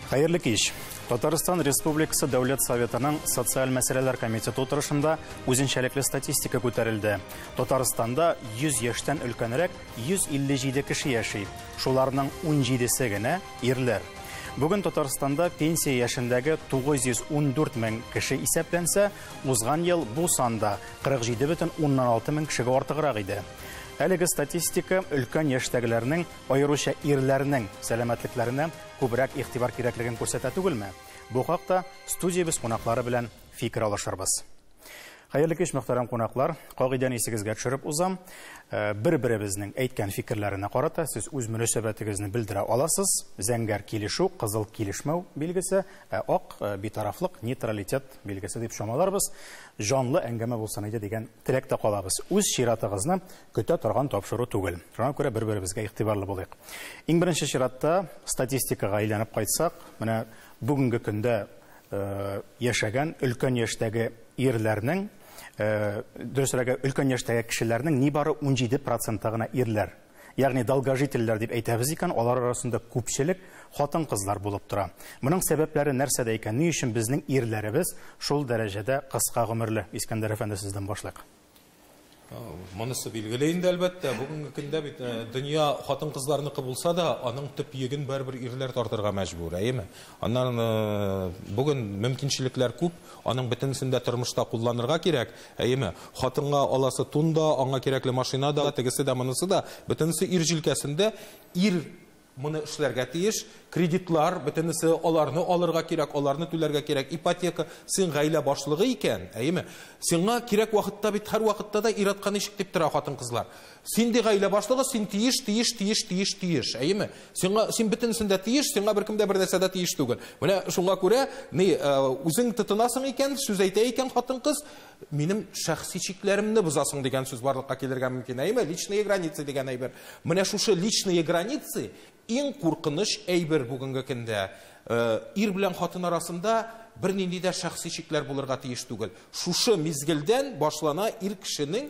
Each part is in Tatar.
Хәерле кич. Татарстан Республикасы Дәүләт Советының Социаль мәсьәләләр комитеты утырышында үзенчәлекле статистика күтәрелде. Татарстанда 100 яшьтән өлкәнрәк 157 кеше яши. Шуларның 17-се генә ирләр. Бүген Татарстанда пенсия яшендәге 914 мең кеше исәпләнсә, узган ел бу санда 47,6 мең кешегә артыграк иде. Әлеге статистика өлкән яшьтәгеләрнең, аеруча ирләрнең сәламәтлекләренә күбрәк игътибар кирәклеген күрсәтә түгелме? Бу хакта студиябез кунаклары белән фикер алышырбыз. Хәерле кич, мөхтәрәм кунаклар. Кагыйдәне исегезгә төшереп узам. Бер-беребезнең әйткән фикерләренә карата сез үз мөнәсәбәтегезне белдерә аласыз. Зәңгәр килешү, кызыл килешмәү билгесе, ә ак битарафлык, нейтралитет билгесе дип чамаларбыз. Җанлы әңгәмә булсын иде дигән теләктә калабыз. Үз чиратыгызны көтә торган тапшыру түгел. Шуңа күрә бер-беребезгә игътибарлы булыйк. Иң беренче чиратта статистикага әйләнеп кайтсак, менә бүгенге көндә яшәгән өлкән яшьтәге ирләрнең, дөресрәге, өлкән яшьтәге кешеләрнең нибары 17% гына ирләр. Ягъни долгожительләр дип әйтәбез икән, алар арасында күпчелек хатын-кызлар булып тора. Моның сәбәпләре нәрсәдә икән? Ни өчен безнең ирләребез шул дәрәҗәдә кыска гомерле? Искәндәр әфәнде, сездән башлыйк. Монысы билгеле инде, әлбәттә. Бүгенге көндә бит дөнья хатын-кызларныкы булса да, аның төп йөген барыбер ирләр тартырга мәҗбүр, әйеме? Аннан бүген мөмкинчелекләр күп, аның бөтенесен дә тормышта кулланырга кирәк, әйеме? Хатынга аласы тун да, аңа кирәкле машина да, тегесе дә, монысы да, бөтенесе ир җилкәсендә. Ир моны эшләргә тиеш, кредитлар, бөтенесе аларны алырга кирәк, аларны түләргә кирәк, ипотека, син гаилә башлыгы икән, әйеме? Сиңа кирәк вакытта бит һәр вакытта да ир-атка ничек дип тора хатын-кызлар. Син ди гаилә башлыгы, син тиеш, тиеш, тиеш, тиеш, тиеш, әйеме? Сиңа, син бөтенесен дә тиеш, сиңа беркем дә бер нәрсә дә тиеш түгел. Менә шуңа күрә, ни, үзең тотынасың икән, сүз әйтә икән хатын-кыз, минем шәхси чикләремне бозасың дигән сүз барлыкка килергә мөмкин, әйеме? Личные границы дигән әйбер. Менә шушы личные границы иң куркыныч әйбер бүгенге көндә. Ир белән хатын арасында бернинди дә шәхси чикләр булырга тиеш түгел. Шушы мизгелдән башлана ир кешенең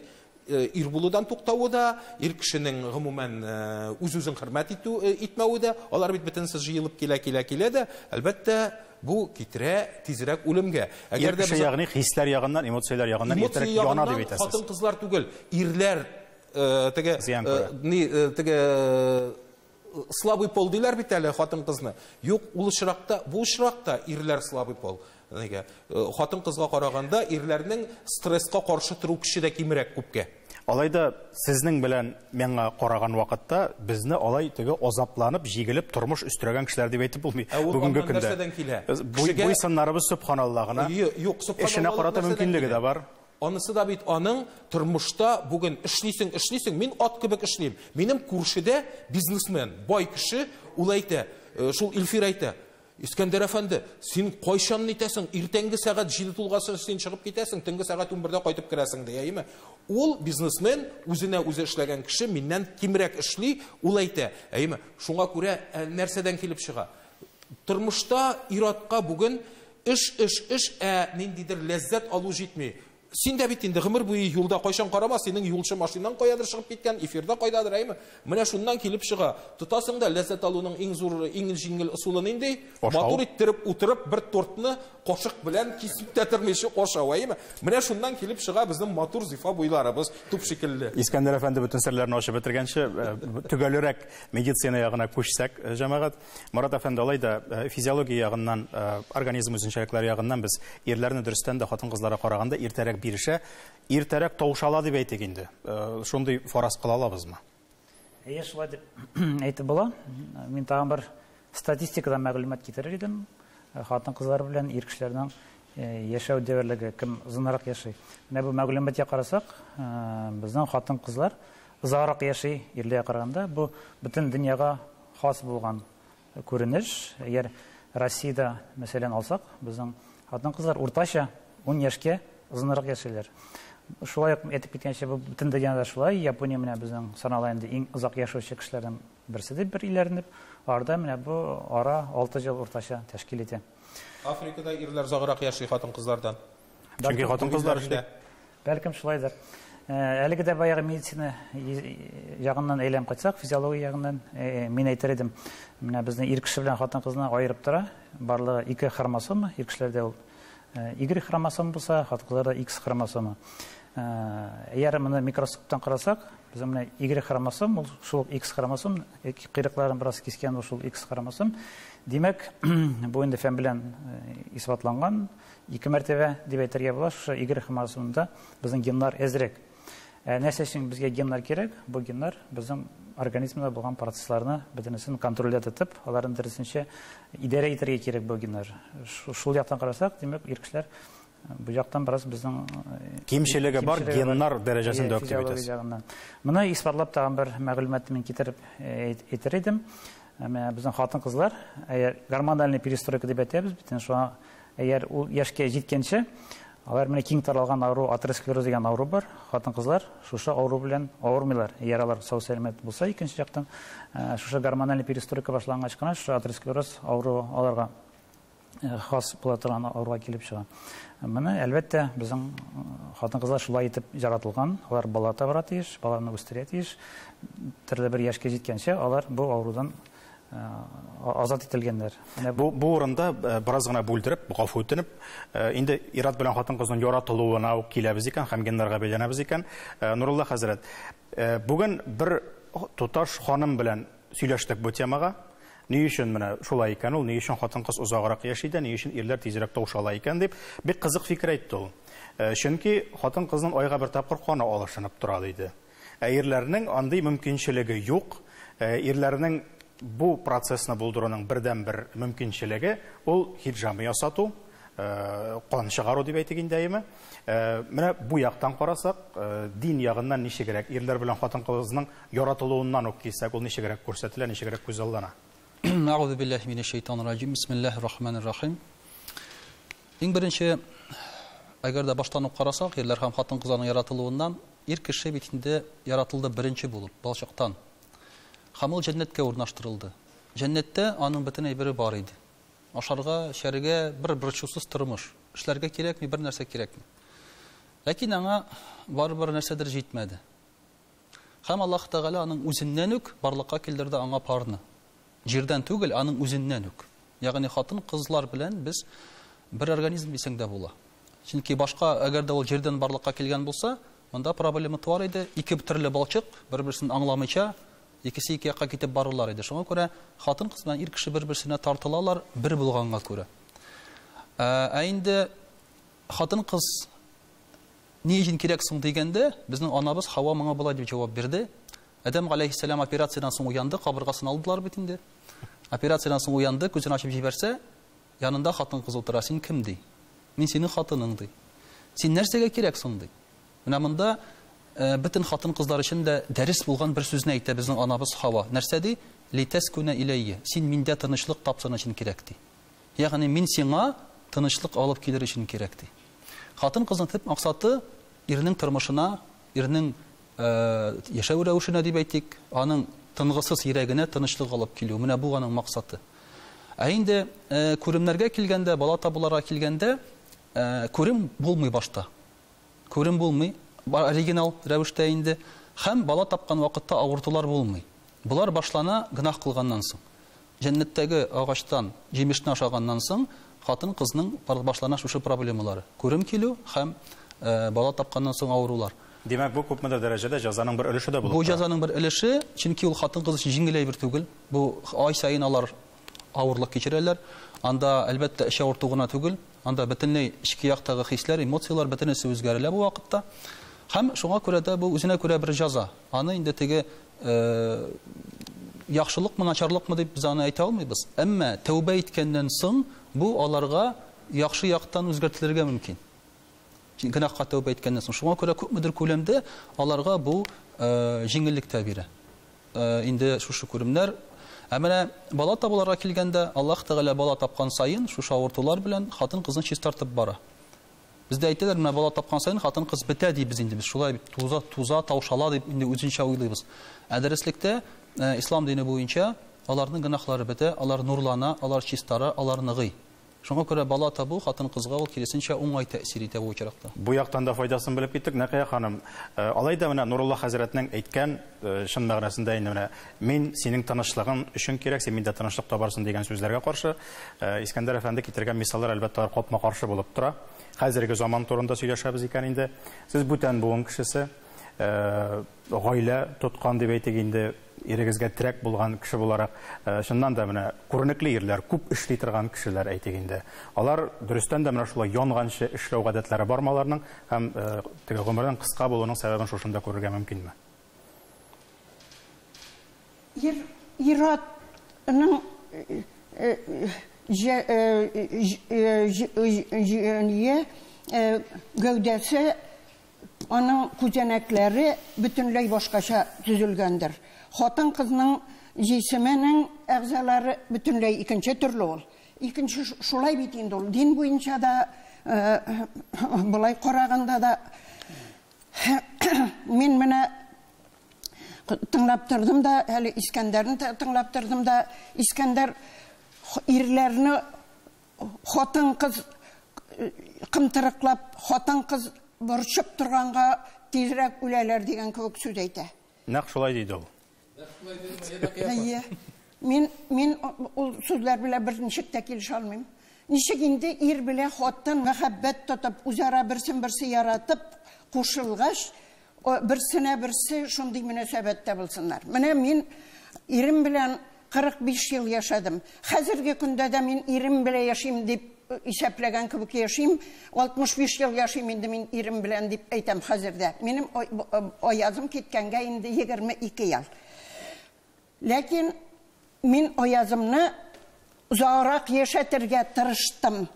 ир булудан туктавы да, ир кешенең гомумән үз-үзен хөрмәт итү итмәве дә, алар бит бөтенесе җыелып килә, килә, килә дә, әлбәттә, бу китерә тизрәк үлемгә. Әгәр дә кеше, ягъни хисләр ягыннан, эмоцияләр ягыннан иртәрәк яна дип әйтәсез. Хатын-кызлар түгел, ирләр теге ни теге слабый пол диләр бит әле хатын-кызны. Юк, ул очракта, бу очракта ирләр слабый пол. Нигә? Хатын-кызга караганда ирләрнең стресска каршы тору көче дә кимрәк күпкә. Алай да сезнең белән миңа караган вакытта безне алай теге азапланып, җигелеп тормыш өстерәгән кешеләр дип әйтеп булмый. Бүгенге көндә. Буй сыннарыбыз субханаллаһ гына. Юк, субханаллаһ. Эшенә карата мөмкинлеге дә бар. Анысы да бит аның тормышта бүген эшлисең, эшлисең, мин ат кебек эшлим. Минем күршедә бизнесмен, бай кеше, ул әйтә, шул Илфир әйтә, Искәндәр әфәнде, син кайчан нитәсең? Иртәнге сәгать 7 тулгасын син чыгып китәсең, төнге сәгать 11-дә кайтып керәсең ди, әйеме? Ул бизнесмен, үзенә үзе эшләгән кеше, миннән кимрәк эшли, ул әйтә, әйеме? Шуңа күрә нәрсәдән килеп чыга? Тормышта ир-атка бүген эш, эш, эш, ә ниндидер ләззәт алу җитми. Син дә бит инде гомер буе юлда кайчан карама, синең юлчы машинаң каядыр чыгып киткән, эфирда кайдадыр, әйме? Менә шуннан килеп чыга. Тотасың да ләззәт алуның иң зур, иң җиңел ысулы нинди? Матур иттереп утырып бер тортны кашык белән кисеп тә тормыйча ашау, әйме? Менә шуннан килеп чыга безнең матур зифа буйларыбыз, туп шикелле. Искәндәр әфәнде бөтен серләрне ачып бетергәнче, төгәлрәк медицина ягына күчсәк, җәмәгать. Марат әфәнде, алай да физиология ягыннан, организм үзенчәлекләре ягыннан без ирләрне дөрестән дә хатын-кызларга караганда иртәрәк бирешә, иртәрәк таушала дип әйтик инде. Шундый фараз кыла алабызмы? Әйе, шулай дип әйтеп була. Мин тагын бер статистикадан мәгълүмат китерер идем. Хатын-кызлар белән ир кешеләрнең яшәү дәверлеге кем озынрак яши. Менә бу мәгълүматка карасак, безнең хатын-кызлар озаграк яши ирләргә караганда. Бу бөтен дөньяга хас булган күренеш. Әгәр Россиядә, мәсәлән, алсак, безнең хатын-кызлар уртача 10 яшькә озынрак яшиләр. Шулай ук әйтеп киткәнчә, бу бөтен дөньяда шулай. Япония менә безнең санала инде иң озак яшәүче кешеләрнең берсе дип бер илләренеп, арда менә бу ара 6 ел уртача тәшкил итә. Африкада ирләр озаграк яши хатын-кызлардан. Чөнки хатын-кызлар эшли. Бәлкем шулайдыр. Әлеге дә баягы медицина ягыннан әйләнеп кайтсак, физиология ягыннан, мин әйтер идем, менә безне ир кеше белән хатын-кызны аерып тора. Барлыгы ике хромосома, ир кешеләрдә ул Y хромосома булса, хатын-кызларда X хромосома. Әгәр моны микроскоптан карасак, безнең менә Y хромосом, ул шул X хромосом, кыйрыкларын бераз кискән ул шул X хромосом. Димәк, бу инде фән белән исбатланган, ике мәртәбә дип әйтергә була, шушы Y хромосомында безнең геннар әзрәк. Нәрсә өчен безгә геннар кирәк? Бу геннар безнең организмда булган процессларны бөтенесен контрольдә тотып, аларны дөресенчә идарә итәргә кирәк бу геннар. Шул яктан карасак, димәк, ир кешеләр бу яктан бераз безнең кимчелеге бар, геннар дәрәҗәсендә үк дип әйтәсез. Моны исбатлап тагын бер мәгълүматны мин китереп әйтер идем. Менә безнең хатын-кызлар, әгәр гормональный перестройка дип әйтәбез, бит шуңа әгәр ул яшькә җиткәнче, алар менә киң таралган авыру, атеросклероз дигән авыру бар. Хатын-кызлар шушы авыру белән авырмыйлар. Әгәр алар сау-сәламәт булса, икенче яктан, шушы гормональный перестройка башлангач кына шушы атеросклероз авыруы аларга хас була торган авыруга килеп чыга. Моны, әлбәттә, безнең хатын-кызлар шулай итеп яратылган. Алар бала табарга тиеш, баланы үстерергә тиеш. Төрле бер яшькә җиткәнче алар бу авырудан азат ителгәннәр. Бу урында бераз гына бүлдереп, гафу үтенеп, инде ир-ат белән хатын-кызның яратылуына ук киләбез икән һәм геннарга бәйләнәбез икән. Нурулла хәзрәт, бүген бер туташ ханым белән сөйләштек бу темага. Ни өчен менә шулай икән ул, ни өчен хатын-кыз озаграк яши дә, ни өчен ирләр тизрәк таушала икән дип, бик кызык фикер әйтте ул. Чөнки хатын-кызның айга бер тапкыр каны алышынып тора диде. Ә ирләрнең андый мөмкинчелеге юк. Ирләрнең бу процессны булдыруның бердән-бер мөмкинчелеге ул хиджама ясату, кан чыгару дип әйтик инде, әйеме? Менә бу яктан карасак, дин ягыннан ничегрәк ирләр белән хатын-кызның яратылуыннан ук килсәк, ул ничегрәк күрсәтелә, ничегрәк күзаллана? Әгъузу биллаһи минәш шайтанир раҗим. Бисмиллаһир рахманир рахим. Иң беренче, әгәр дә баштан ук карасак, ирләр һәм хатын-кызларның яратылуыннан, ир кеше бит инде яратылды беренче булып, балчыктан. Һәм ул җәннәткә урнаштырылды. Җәннәттә аның бөтен әйбере бар иде. Ашарга, эчәргә, бер борчусыз тормыш. Эшләргә кирәкми, бер нәрсә кирәкми. Ләкин аңа барыбер нәрсәдер җитмәде. Һәм Аллаһ Тәгалә аның үзеннән үк барлыкка килдерде аңа парны. Җирдән түгел, аның үзеннән үк. Ягъни хатын-кызлар белән без бер организм дисәң дә була. Чөнки башка, әгәр дә ул җирдән барлыкка килгән булса, монда проблема туар иде. Ике төрле балчык, бер-берсен аңламыйча, икесе ике якка китеп барырлар иде. Шуңа күрә хатын-кыз белән ир кеше бер-берсенә тартылалар, бер булганга күрә. Ә инде хатын-кыз ни өчен кирәк соң дигәндә, безнең анабыз Хава моңа болай дип җавап бирде. Адәм галәйһиссәлам операциядән соң уянды, кабыргасын алдылар бит инде. Операциядән соң уянды, күзен ачып җибәрсә, янында хатын-кыз утыра. Син кем ди? Мин синең хатының ди. Син нәрсәгә кирәк соң ди? Менә монда бөтен хатын-кызлар өчен дә дәрес булган бер сүзне әйтә безнең анабыз Хава. Нәрсә ди? Литәскүнә иләйя. Син миндә тынычлык тапсын өчен кирәк ди. Ягъни мин сиңа тынычлык алып килер өчен кирәк ди. Хатын-кызның төп максаты ирнең тормышына, ирнең яшәү рәвешенә дип әйтик, аның тынгысыз йөрәгенә тынычлык алып килү. Менә бу аның максаты. Ә инде күремнәргә килгәндә, бала табуларга килгәндә, күрем булмый башта. Күрем булмый, оригинал рәвештә инде. Һәм бала тапкан вакытта авыртулар булмый. Болар башлана гөнаһ кылганнан соң. Җәннәттәге агачтан җимешне ашаганнан соң хатын-кызның башлана шушы проблемалары. Күрем килү һәм бала тапканнан соң авырулар. Димәк, бу күпмедер дәрәҗәдә җәзаның бер өлеше дә булып Бу тора. җәзаның бер өлеше, чөнки ул хатын-кыз өчен җиңел әйбер түгел. Бу ай саен алар авырлык кичерәләр. Анда, әлбәттә, эч авырту гына түгел, анда бөтенләй эчке яктагы хисләр, эмоцияләр бөтенесе үзгәрелә бу вакытта. Һәм шуңа күрә дә бу үзенә күрә бер җәза. Аны инде теге яхшылыкмы, начарлыкмы дип без аны әйтә алмыйбыз. Әмма тәүбә иткәннән соң бу аларга яхшы яктан үзгәртелергә мөмкин. Гөнаһка тәүбә иткәннән соң. Шуңа күрә күпмедер күләмдә аларга бу җиңеллек тә бирә. Инде шушы күремнәр. Ә менә бала табуларга килгәндә, Аллаһ Тәгалә бала тапкан саен шушы авыртулар белән хатын-кызны чистартып бара. Бездә әйтәләр, менә бала тапкан саен хатын-кыз бетә дибез инде без. Шулай бит, туза, туза, таушала дип инде үзенчә уйлыйбыз. Ә дөреслектә, ислам дине буенча аларның гөнаһлары бетә, алар нурлана, алар чистара, алар ныгый. Шуңа күрә бала табу хатын-кызга ул киресенчә уңай тәэсир итә бу очракта. Бу яктан да файдасын белеп киттек, Нәкыя ханым. Алай да менә Нурулла хәзрәтнең әйткән чын мәгънәсендә инде менә мин синең тынычлыгың өчен кирәк, син миндә тынычлык табарсың дигән сүзләргә каршы Искәндәр әфәнде китергән мисаллар әлбәттә алар капма-каршы булып тора. Хәзерге заман турында сөйләшәбез икән инде. Сез бүтән буын кешесе, гаилә тоткан дип әйтик инде, ирегезгә терәк булган кеше буларак, чыннан да менә күренекле ирләр, күп эшли торган кешеләр әйтик инде. Алар дөрестән дә менә шулай янганчы эшләү гадәтләре бармы аларның һәм теге гомернең кыска булуының сәбәбен шушында күрергә мөмкинме? Ир, ир-атның гәүдәсе, аның күзәнәкләре бөтенләй башкача төзелгәндер. Хатын-кызның җисеменең әгъзалары бөтенләй икенче төрле ул. Икенче шулай бит инде ул. Дин буенча да, болай караганда да мин менә тыңлап тордым да, әле Искәндәрне тыңлап тордым да, Искәндәр ирләрне хатын-кыз кымтырыклап, хатын-кыз борчып торганга тизрәк үләләр дигән кебек сүз әйтә. Нәкъ шулай диде ул. Әйе. Мин, мин ул сүзләр белән берничек тә килешә алмыйм. Ничек инде ир белән хатын мәхәббәт тотып, үзара берсен-берсе яратып кушылгач, берсенә берсе шундый мөнәсәбәттә булсыннар. Менә мин ирем белән 45 ел яшәдем. Хәзерге көндә дә мин ирем белән яшим дип исәпләгән кебек яшим. 65 ел яшим инде мин ирем белән дип әйтәм хәзер дә. Минем Аязым киткәнгә инде 22 ел. Ләкин мин Аязымны озаграк яшәтергә тырыштым.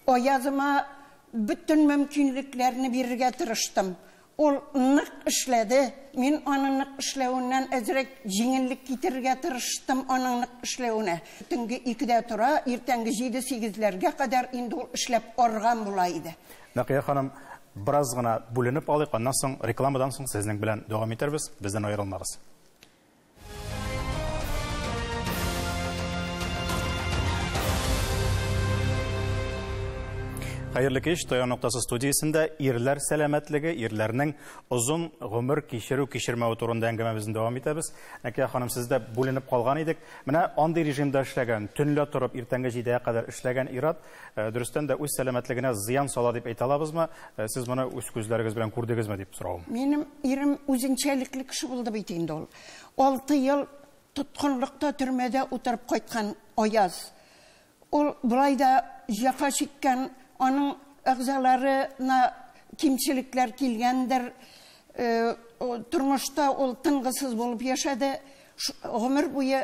Аязыма бөтен мөмкинлекләрне бирергә тырыштым. Ул нык эшләде. Мин аның нык эшләвеннән әзрәк җиңеллек китерергә тырыштым аның нык эшләвенә. Төнге 2-дә тора, иртәнге 7-8-ләргә кадәр инде ул эшләп арган була иде. Нәкыя ханым, бераз гына бүленеп алыйк, аннан соң рекламадан соң сезнең белән дәвам итәрбез. Бездән аерылмагыз. Хәерле кич, Таяну ноктасы студиясендә ирләр сәламәтлеге, ирләрнең озын гомер кичерү кичермәве турында әңгәмәбезне дәвам итәбез. Нәкия ханым, сездә бүленеп калган идек. Менә андый режимда эшләгән, төнлә торып, иртәнге 7-гә кадәр эшләгән ир-ат, дөрестән дә үз сәламәтлегенә зыян сала дип әйтә алабызмы? Сез моны үз күзләрегез белән күрдегезме дип соравым. Минем ирем үзенчәлекле кеше булды бит инде ул. 6 ел тоткынлыкта төрмәдә утырып кайткан Аяз. Ул болай да җәфа чиккән, аның әгъзаларына кимчелекләр килгәндер. Тормышта ул тынгысыз булып яшәде. Гомер буе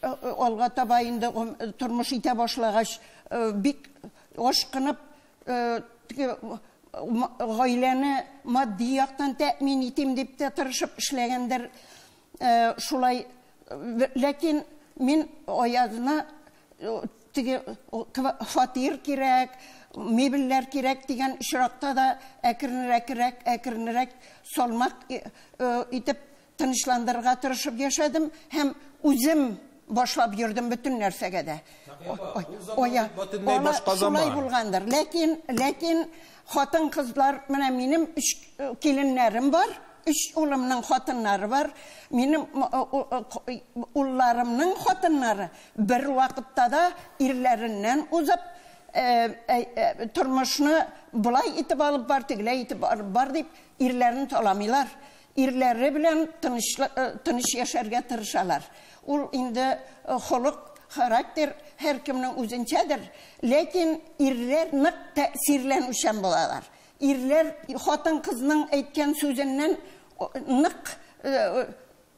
алга таба инде тормыш итә башлагач, бик ашкынып, гаиләне матди яктан тәэмин итим дип тә тырышып эшләгәндер. Шулай, ләкин мин Аязны теге фатир кирәк, мебельләр кирәк дигән очракта да әкренрәк, әкренрәк салмак итеп тынычландырырга тырышып яшәдем һәм үзем башлап йөрдем бөтен нәрсәгә дә. Шулай булгандыр. Ләкин, ләкин хатын-кызлар, менә минем 3 киленнәрем бар, 3 улымның хатыннары бар, минем улларымның хатыннары бер вакытта да ирләреннән узып, тормышны болай итеп алып бар, тегеләй итеп алып бар дип ирләрен таламыйлар. Ирләре белән тыныч яшәргә тырышалар. Ул инде холык, характер һәркемнең үзенчәдер, ләкин ирләр нык тәэсирләнүчән булалар. Ирләр хатын-кызның әйткән сүзеннән нык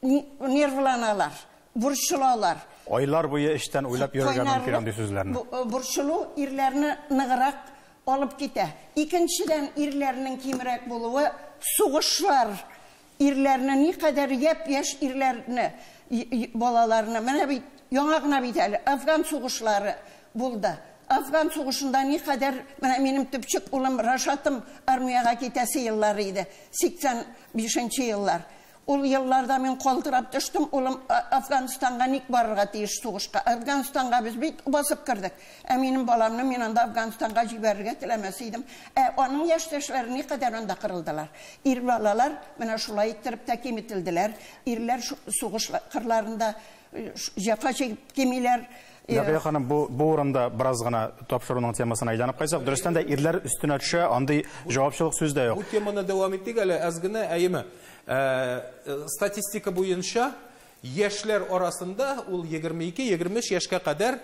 нервланалар, борчылалар. Айлар буе эштән уйлап йөрергә мөмкин андый сүзләрне. Борчылу ирләрне ныграк алып китә. Икенчедән, ирләрнең кимрәк булуы сугышлар ирләрне никадәр япь-яшь ирләрне, балаларны, менә бит яңа гына бит әле Афган сугышлары булды. Афган сугышында никадәр, менә минем төпчек улым Рашатым армиягә китәсе еллар иде, 85 еллар. Ул елларда мин калтырап төштем, улым Афганистанга ник барырга тиеш сугышка? Афганистанга без бит басып кердек. Ә минем баламны мин анда Афганистанга җибәрергә теләмәс идем. Ә аның яшьтәшләре никадәр анда кырылдылар. Ир балалар менә шулай иттереп тә киметелделәр. Ирләр сугыш кырларында җәфа чигеп кимиләр. Нәкыя ханым, бу урында бераз гына тапшыруның темасына әйләнеп кайтсак, дөрестән дә ирләр өстенә төшә, андый җавапчылык сүз дә юк. Бу теманы дәвам итик әле әз генә, әйеме? Статистика буенча яшьләр арасында ул 22-23 яшькә кадәр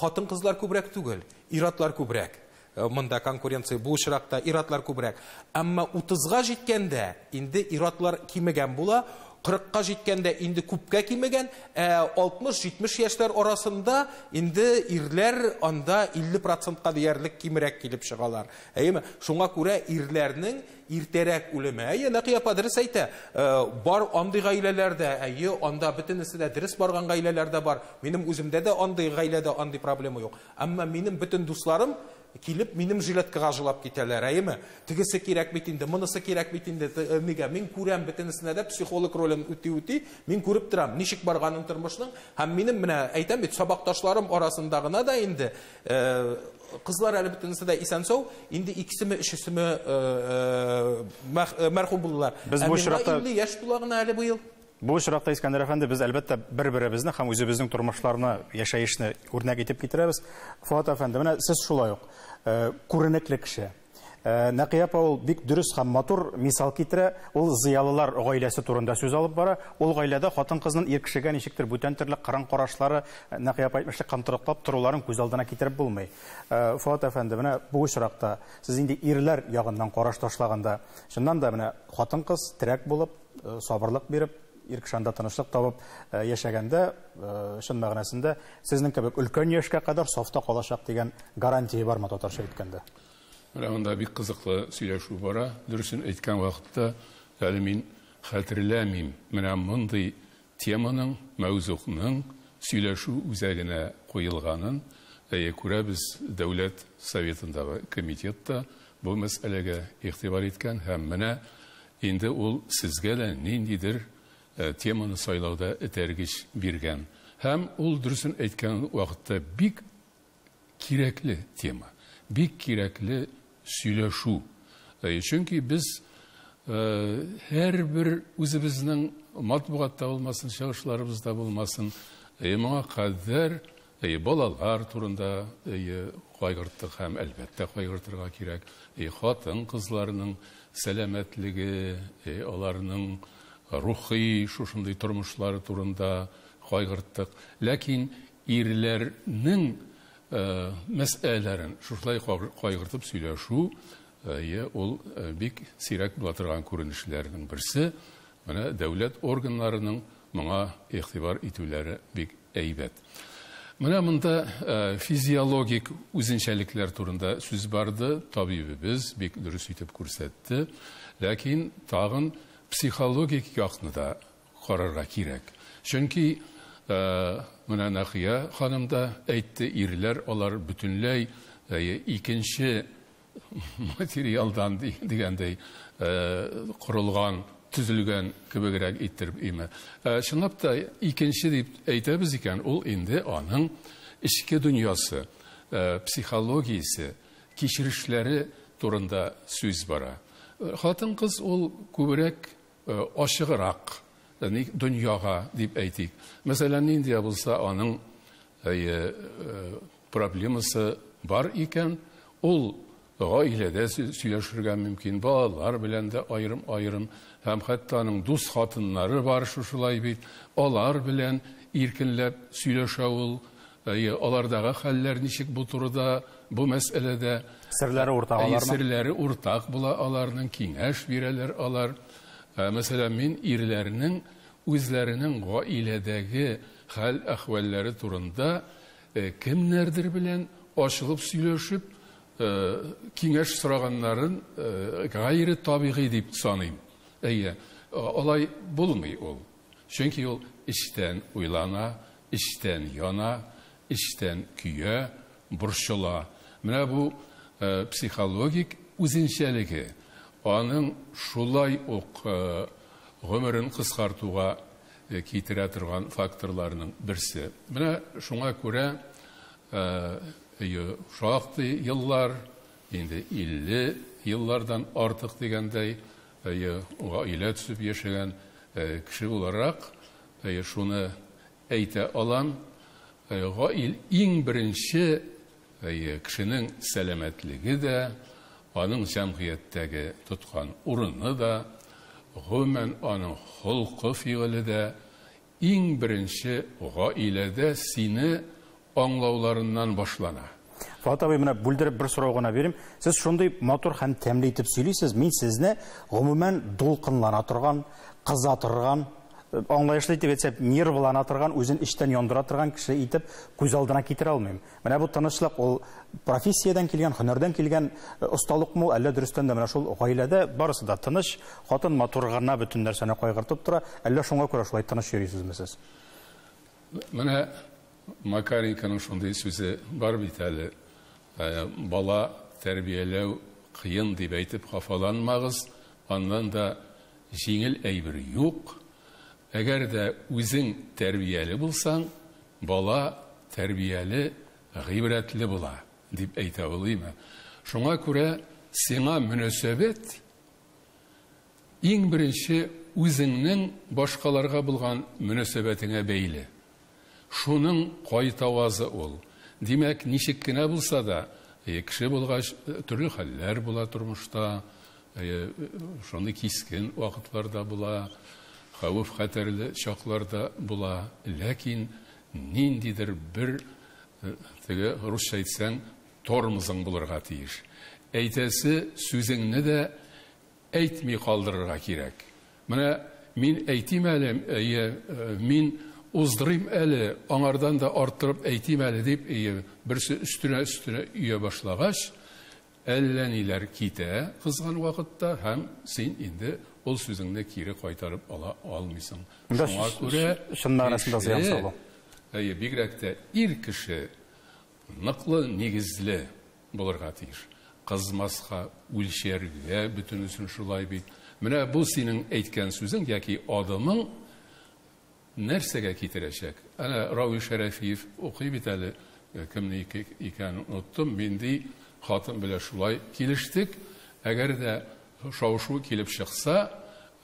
хатын-кызлар күбрәк түгел, ир-атлар күбрәк. Монда конкуренция бу очракта ир-атлар күбрәк. Әмма 30-га җиткәндә инде ир-атлар кимегән була, 40-ка җиткәндә инде күпкә кимегән, 60-70 яшьләр арасында инде ирләр анда 50%-ка диярлек кимрәк килеп чыгалар. Әйеме? Шуңа күрә ирләрнең иртәрәк үлеме. Әйе, Нәкыя апа дөрес әйтә. Бар андый гаиләләрдә, әйе, анда бөтенесе дә дөрес барган гаиләләр дә бар. Минем үземдә дә андый гаиләдә андый проблема юк. Әмма минем бөтен дусларым килеп минем жилеткага жылап китәләр, әйеме? Тегесе кирәк бит инде, монысы кирәк бит инде. Нигә? Мин күрәм бөтенесенә дә психолог ролен үти-үти, мин күреп торам, ничек барганын тормышның. Һәм минем менә әйтәм бит, сабакташларым арасында гына да инде, кызлар әле бөтенесе дә исән-сау, инде икесеме, өчесеме, мәрхүм булдылар. Без бу Ә миңа очракта 50 яшь тула гына әле быел. Бу очракта, Искәндәр әфәнде, без әлбәттә бер-беребезне һәм үзебезнең тормышларны, яшәешне үрнәк итеп китерәбез. Фуат әфәнде, менә сез шулай ук, күренекле кеше. Нәкыя апа ул бик дөрес һәм матур мисал китерә. Ул зыялылар гаиләсе турында сүз алып бара. Ул гаиләдә хатын-кызның ир кешегә ничектер бүтән төрле кырын карашлары, Нәкыя апа әйтмешли, кымтырыклап торуларын күз алдына китереп булмый. Фуат әфәнде, менә бу очракта сез инде ирләр ягыннан караш ташлаганда, чыннан да менә хатын-кыз терәк булып, сабырлык биреп, ир кеше анда тынычлык табып, яшәгәндә, чын мәгънәсендә сезнең кебек өлкән яшькә кадәр сафта калачак дигән гарантия бармы татарча әйткәндә? Менә монда бик кызыклы сөйләшү бара. Дөресен әйткән вакытта әле мин хәтерләмим. Менә мондый теманың, мәүзугның сөйләшү үзәгенә куелганын, әйе, күрәбез, Дәүләт Советындагы комитетта бу мәсьәләгә игътибар иткән һәм менә инде ул сезгә дә ниндидер теманы сайлауда этәргеч биргән. Һәм ул дөресен әйткән вакытта бик кирәкле тема, бик кирәкле сөйләшү. Чөнки без һәрбер үзебезнең матбугатта булмасын, чыгышларыбызда булмасын, моңа кадәр балалар турында кайгырттык һәм әлбәттә кайгыртырга кирәк. Хатын-кызларның сәламәтлеге, аларның рухи шушындый тормышлары турында кайгырттык. Ләкин ирләрнең мәсьәләләрен шушылай кайгыртып сөйләшү, ул бик сирәк була торган күренешләрнең берсе. Менә дәүләт органнарының моңа игътибар итүләре бик әйбәт. Менә монда физиологик үзенчәлекләр турында сүз барды, табибебез бик дөрес итеп күрсәтте. Ләкин тагын психологик якны да карарга кирәк. Чөнки менә Нәкыя ханым да әйтте, ирләр алар бөтенләй икенче материалдан дигәндәй корылган, төзелгән кебегрәк иттереп име. Чынлап та икенче дип әйтәбез икән, ул инде аның эчке дөньясы, психологиясе, кичерешләре турында сүз бара. Хатын-кыз ул күбрәк ачыграк дөньяга дип әйтик. Мәсәлән, нинди булса аның проблемасы бар икән, ул гаиләдә сөйләшергә мөмкин, балалар белән дә аерым-аерым, һәм хәтта аның дус хатыннары бар шушылай бит, алар белән иркенләп сөйләшә ул, алардагы хәлләр ничек бу турыда, бу мәсьәләдә. Серләре уртак аларның. Серләре уртак була аларның, киңәш бирәләр алар. Мәсәлән, мин ирләрнең үзләренең гаиләдәге хәл-әхвәлләре турында кемнәрдер белән ачылып сөйләшеп, киңәш сораганнарын гайре табигый дип саныйм. Әйе, алай булмый ул. Чөнки ул эчтән уйлана, эчтән яна, эчтән көя, борчыла. Менә бу психологик үзенчәлеге, аның шулай ук гомерен кыскартуга китерә торган факторларның берсе. Менә шуңа күрә шактый еллар, инде 50 еллардан артык дигәндәй, гаилә төзеп яшәгән кеше буларак, шуны әйтә алам, гаил иң беренче кешенең сәламәтлеге дә, аның җәмгыятьтәге тоткан урыны да, гомумән аның холкы фигыле дә иң беренче гаиләдә сине аңлауларыннан башлана. Фоат абый, менә бүлдереп бер сорау гына бирим. Сез шундый матур һәм тәмле итеп сөйлисез, мин сезне гомумән дулкынлана торган, кыза торган, аңлаешлы итеп әйтсәк, нервлана торган, үзен эчтән яндыра торган кеше итеп күз алдына китерә алмыйм. Менә бу тынычлык ул профессиядән килгән, һөнәрдән килгән осталыкмы, әллә дөрестән дә менә шул гаиләдә барысы да тыныч, хатын матур гына бөтен нәрсәне кайгыртып тора, әллә шуңа күрә шулай тыныч йөрисезме сез? Менә Макаренконың шундый сүзе бар бит әле, бала тәрбияләү кыен дип әйтеп хафаланмагыз, аннан да җиңел әйбер юк. Әгәр дә үзең тәрбияле булсаң, бала тәрбияле, гыйбрәтле була, дип әйтә ул, име? Шуңа күрә сиңа мөнәсәбәт иң беренче үзеңнең башкаларга булган мөнәсәбәтеңә бәйле. Шуның кайтавазы ул. Димәк, ничек кенә булса да, кеше булгач, төрле хәлләр була тормышта, шундый кискен вакытларда була, хәвеф-хәтәрле чакларда була. Ләкин ниндидер бер, теге русча әйтсәң, тормозың булырга тиеш. Әйтәсе сүзеңне дә әйтми калдырырга кирәк. Менә мин әйтим әле, мин уздырыйм әле, аңардан да арттырып әйтим әле дип, берсе өстенә-өстенә өя башлагач, әллә ниләр китә кызган вакытта, һәм син инде ул сүзеңне кире кайтарып ала алмыйсың. Шуңа күрә чын мәгънәсендә зыян салу. Әйе, бигрәк тә ир кеше ныклы нигезле булырга тиеш. Кызмаска, үлчәргә бөтенесен шулай бит. Менә бу синең әйткән сүзең яки адымың нәрсәгә китерәчәк? Әнә Рауил Шәрәфиев укый бит әле, кемне икәнен оныттым, мин ди, хатын белән шулай килештек. Әгәр дә шау-шу килеп чыкса,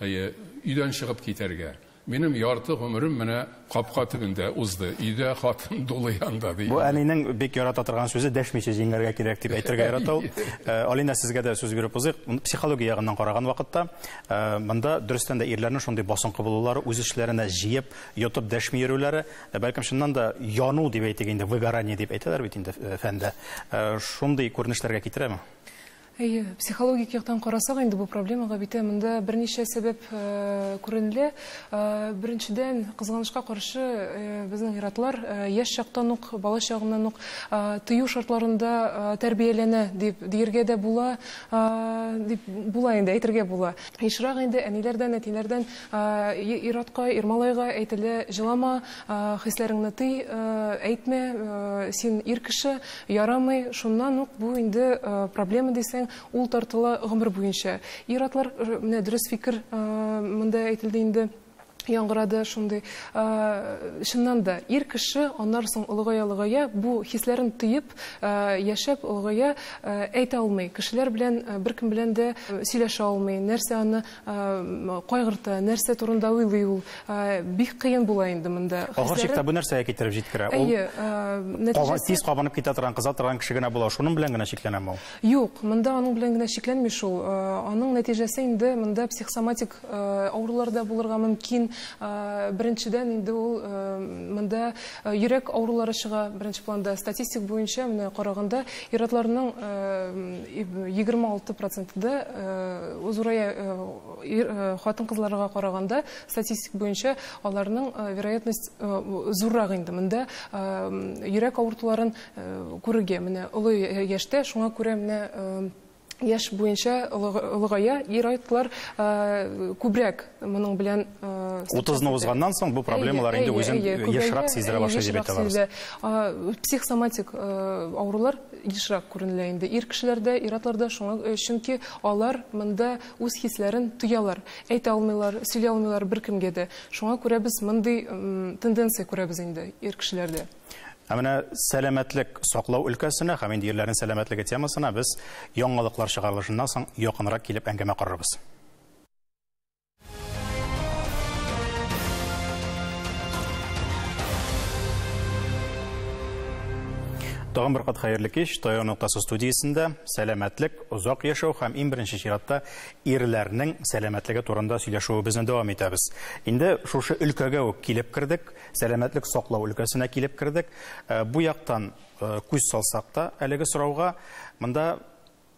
өйдән чыгып китәргә. Минем ярты гомерем менә капка төбендә узды. Өйдә хатын дулый анда ди. Бу әнинең бик ярата торган сүзе, дәшмичә җиңәргә кирәк дип әйтергә ярата ул. Алина, сезгә дә сүз биреп узыйк. Психология ягыннан караган вакытта, монда дөрестән дә ирләрнең шундый басынкы булулары, үз эшләренә җыеп, йотып дәшми йөрүләре, бәлкем чыннан да яну дип әйтик инде, выгорание дип әйтәләр бит инде фәндә. Шундый күренешләргә китерәме? Әйе, психологик яктан карасак инде бу проблемага бит монда берничә сәбәп күренелә. Беренчедән, кызганычка каршы, безнең ир-атлар яшь чактан ук, бала чагыннан ук тыю шартларында тәрбияләнә дип диергә дә була, дип була инде, әйтергә була. Ешрак инде әниләрдән, әтиләрдән ир-атка, ир-малайга әйтелә: җылама, хисләреңне тый, әйтмә, син ир кеше, ярамый. Шуннан ук бу инде проблема дисәң, ул тартыла гомер буенча. Ир-атлар, менә дөрес фикер монда әйтелде инде, яңгырады шундый. Чыннан да, ир кеше аннан соң олыгая-олыгая бу хисләрен тыеп, яшәп олыгая, әйтә алмый. Кешеләр белән беркем белән дә сөйләшә алмый. Нәрсә аны кайгырта, нәрсә турында уйлый ул. Бик кыен була инде монда. Ахыр чиктә бу нәрсәгә китереп җиткерә? Ул тиз кабынып китә торган, кыза торган кеше генә була. Шуның белән генә чикләнәме ул? Юк, монда аның белән генә чикләнми шул. Аның нәтиҗәсе инде монда психосоматик авырулар да булырга мөмкин. Беренчедән инде ул монда йөрәк авырулары чыга беренче планда. Статистик буенча менә караганда ир-атларның 26% да зурая хатын-кызларга караганда статистик буенча аларның вероятность зуррак инде монда йөрәк авыртуларын күрергә менә олы яшьтә. Шуңа күрә менә Яшь буенча олыгая, ир-атлар күбрәк моның белән. 30-ны узганнан соң бу проблемалар инде үзен ешрак сиздерә башлый дип әйтә алабыз. Психосоматик авырулар ешрак күренелә инде ир кешеләрдә, ир-атларда, шуңа, чөнки алар монда үз хисләрен тоялар, әйтә алмыйлар, сөйли алмыйлар беркемгә дә. Шуңа күрә без мондый тенденция күрәбез инде ир кешеләрдә. Ә менә сәламәтлек саклау өлкәсенә һәм инде ирләрнең сәламәтлеге темасына без яңалыклар чыгарылышыннан соң якынрак килеп әңгәмә корырбыз. Тагын бер кат хәерле кич. Таяну ноктасы студиясендә сәламәтлек, озак яшәү һәм иң беренче чиратта ирләрнең сәламәтлеге турында сөйләшүебезне дәвам итәбез. Инде шушы өлкәгә үк килеп кердек, сәламәтлек саклау өлкәсенә килеп кердек. Бу яктан күз салсак та әлеге сорауга, монда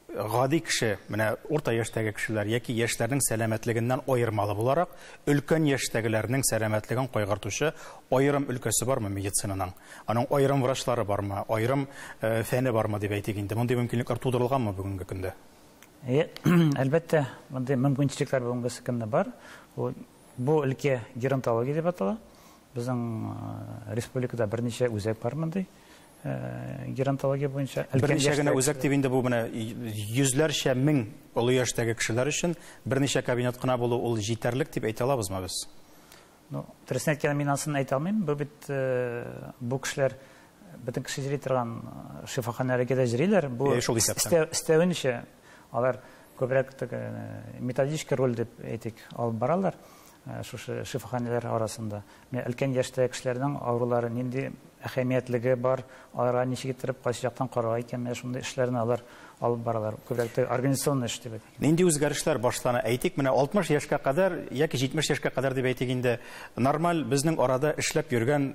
гади кеше, менә урта яшьтәге кешеләр яки яшьләрнең сәламәтлегеннән аермалы буларак, өлкән яшьтәгеләрнең сәламәтлеген кайгыртучы аерым өлкәсе бармы медицинаның? Аның аерым врачлары бармы, аерым фәне бармы дип әйтик инде. Мондый мөмкинлекләр тудырылганмы бүгенге көндә? Әлбәттә, мондый мөмкинчелекләр бүгенге көндә бар. Бу өлкә геронтология дип атала. Безнең республикада берничә үзәк бар мондый геронтология буенча. Берничә генә үзәк дип инде бу менә йөзләрчә мең олы яшьтәге кешеләр өчен берничә кабинет кына булу ул җитәрлек дип әйтә алабызмы без? Ну, дөресен әйткәндә, мин анысын әйтә алмыйм. Бу бит бу кешеләр бөтен кеше йөри торган шифаханәләргә дә йөриләр. Бу өстәвенчә алар күбрәк методический роль дип әйтик алып баралар шушы шифаханәләр арасында. Менә өлкән яшьтәге кешеләрнең авырулары нинди әһәмиятлеге бар, аларга ничек итеп кайсы яктан карарга икән, менә шундый эшләрне алар алып баралар. Күбрәк организационный эш дип әйтик. Нинди үзгәрешләр башлана? Әйтик, менә 60 яшькә кадәр яки 70 яшькә кадәр дип әйтик инде, нормаль безнең арада эшләп йөргән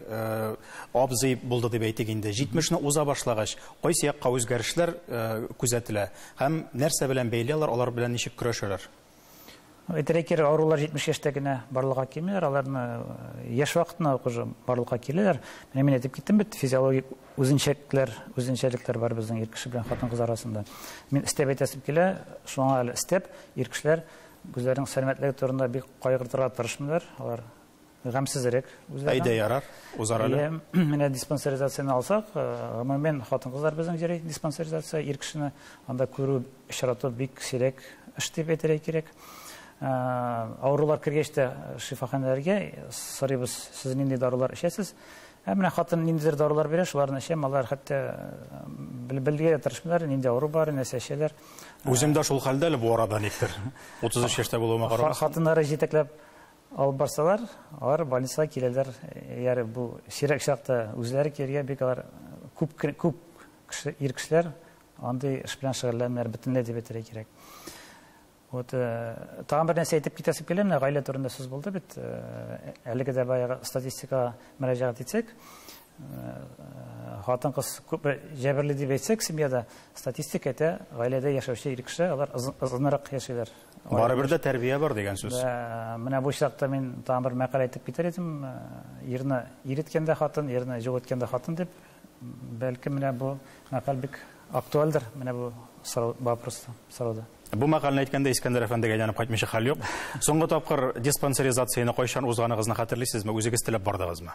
абзый булды дип әйтик инде. 70-не уза башлагач, кайсы якка үзгәрешләр күзәтелә һәм нәрсә белән бәйле алар, алар белән ничек көрәшәләр? Әйтергә кирәк, авырулар 70 яшьтә генә барлыкка килмиләр, аларны яшь вакытында ук уже барлыкка киләләр. Менә мин әйтеп киттем бит, физиологик үзенчәлекләр бар безнең ир кеше белән хатын-кыз арасында. Мин өстәп әйтәсем килә, шуңа әле өстәп, ир кешеләр үзләренең сәламәтлеге турында бик кайгыртырга тырышмыйлар, алар гамьсезрәк үзләренең. Әйдә ярар, узар әле. Менә диспансеризацияне алсак, гомумән хатын-кызлар безнең йөри диспансеризация, ир кешене анда күрү, очрату бик сирәк эш дип әйтергә кирәк. Авырулар кергәч тә шифаханәләргә сорыйбыз, сез нинди дарулар эчәсез? Ә менә хатын ниндидер дарулар бирә, шуларны эчәм, алар хәтта белергә тырышмыйлар, нинди авыру бар, нәрсә эчәләр. Үзем дә шул хәлдә әле бу арада никтер. 33 яшьтә булуыма карамастан. Хатыннары җитәкләп алып барсалар, алар больницага киләләр. Ягъни бу сирәк чакта үзләре килергә бик алар күп күп кеше, ир кешеләр андый эш белән шөгыльләнмиләр бөтенләй дип әйтергә кирәк. Вот, тагын бер нәрсә әйтеп китәсем килә, менә гаилә турында сүз булды бит. Әлеге дә баягы статистикага мөрәҗәгать итсәк, хатын-кыз күп җәберли дип әйтсәк, семьяда статистика әйтә, гаиләдә яшәүче ир кеше алар озынрак яшиләр. Барыбер дә тәрбия бар дигән сүз. Менә бу чакта мин тагын бер мәкалә әйтеп китәр идем. Ирне ир иткәндә хатын, ирне юк иткәндә хатын дип. Бәлки менә бу мәкаль бик актуальдер, менә бу сорау, вопроста, сорауда. Бу мәкальне әйткәндә Искәндәр әфәндегә әйләнеп кайтмыйча хәл юк. Соңгы тапкыр диспансеризацияне кайчан узганыгызны хәтерлисезме? Үзегез теләп бардыгызмы?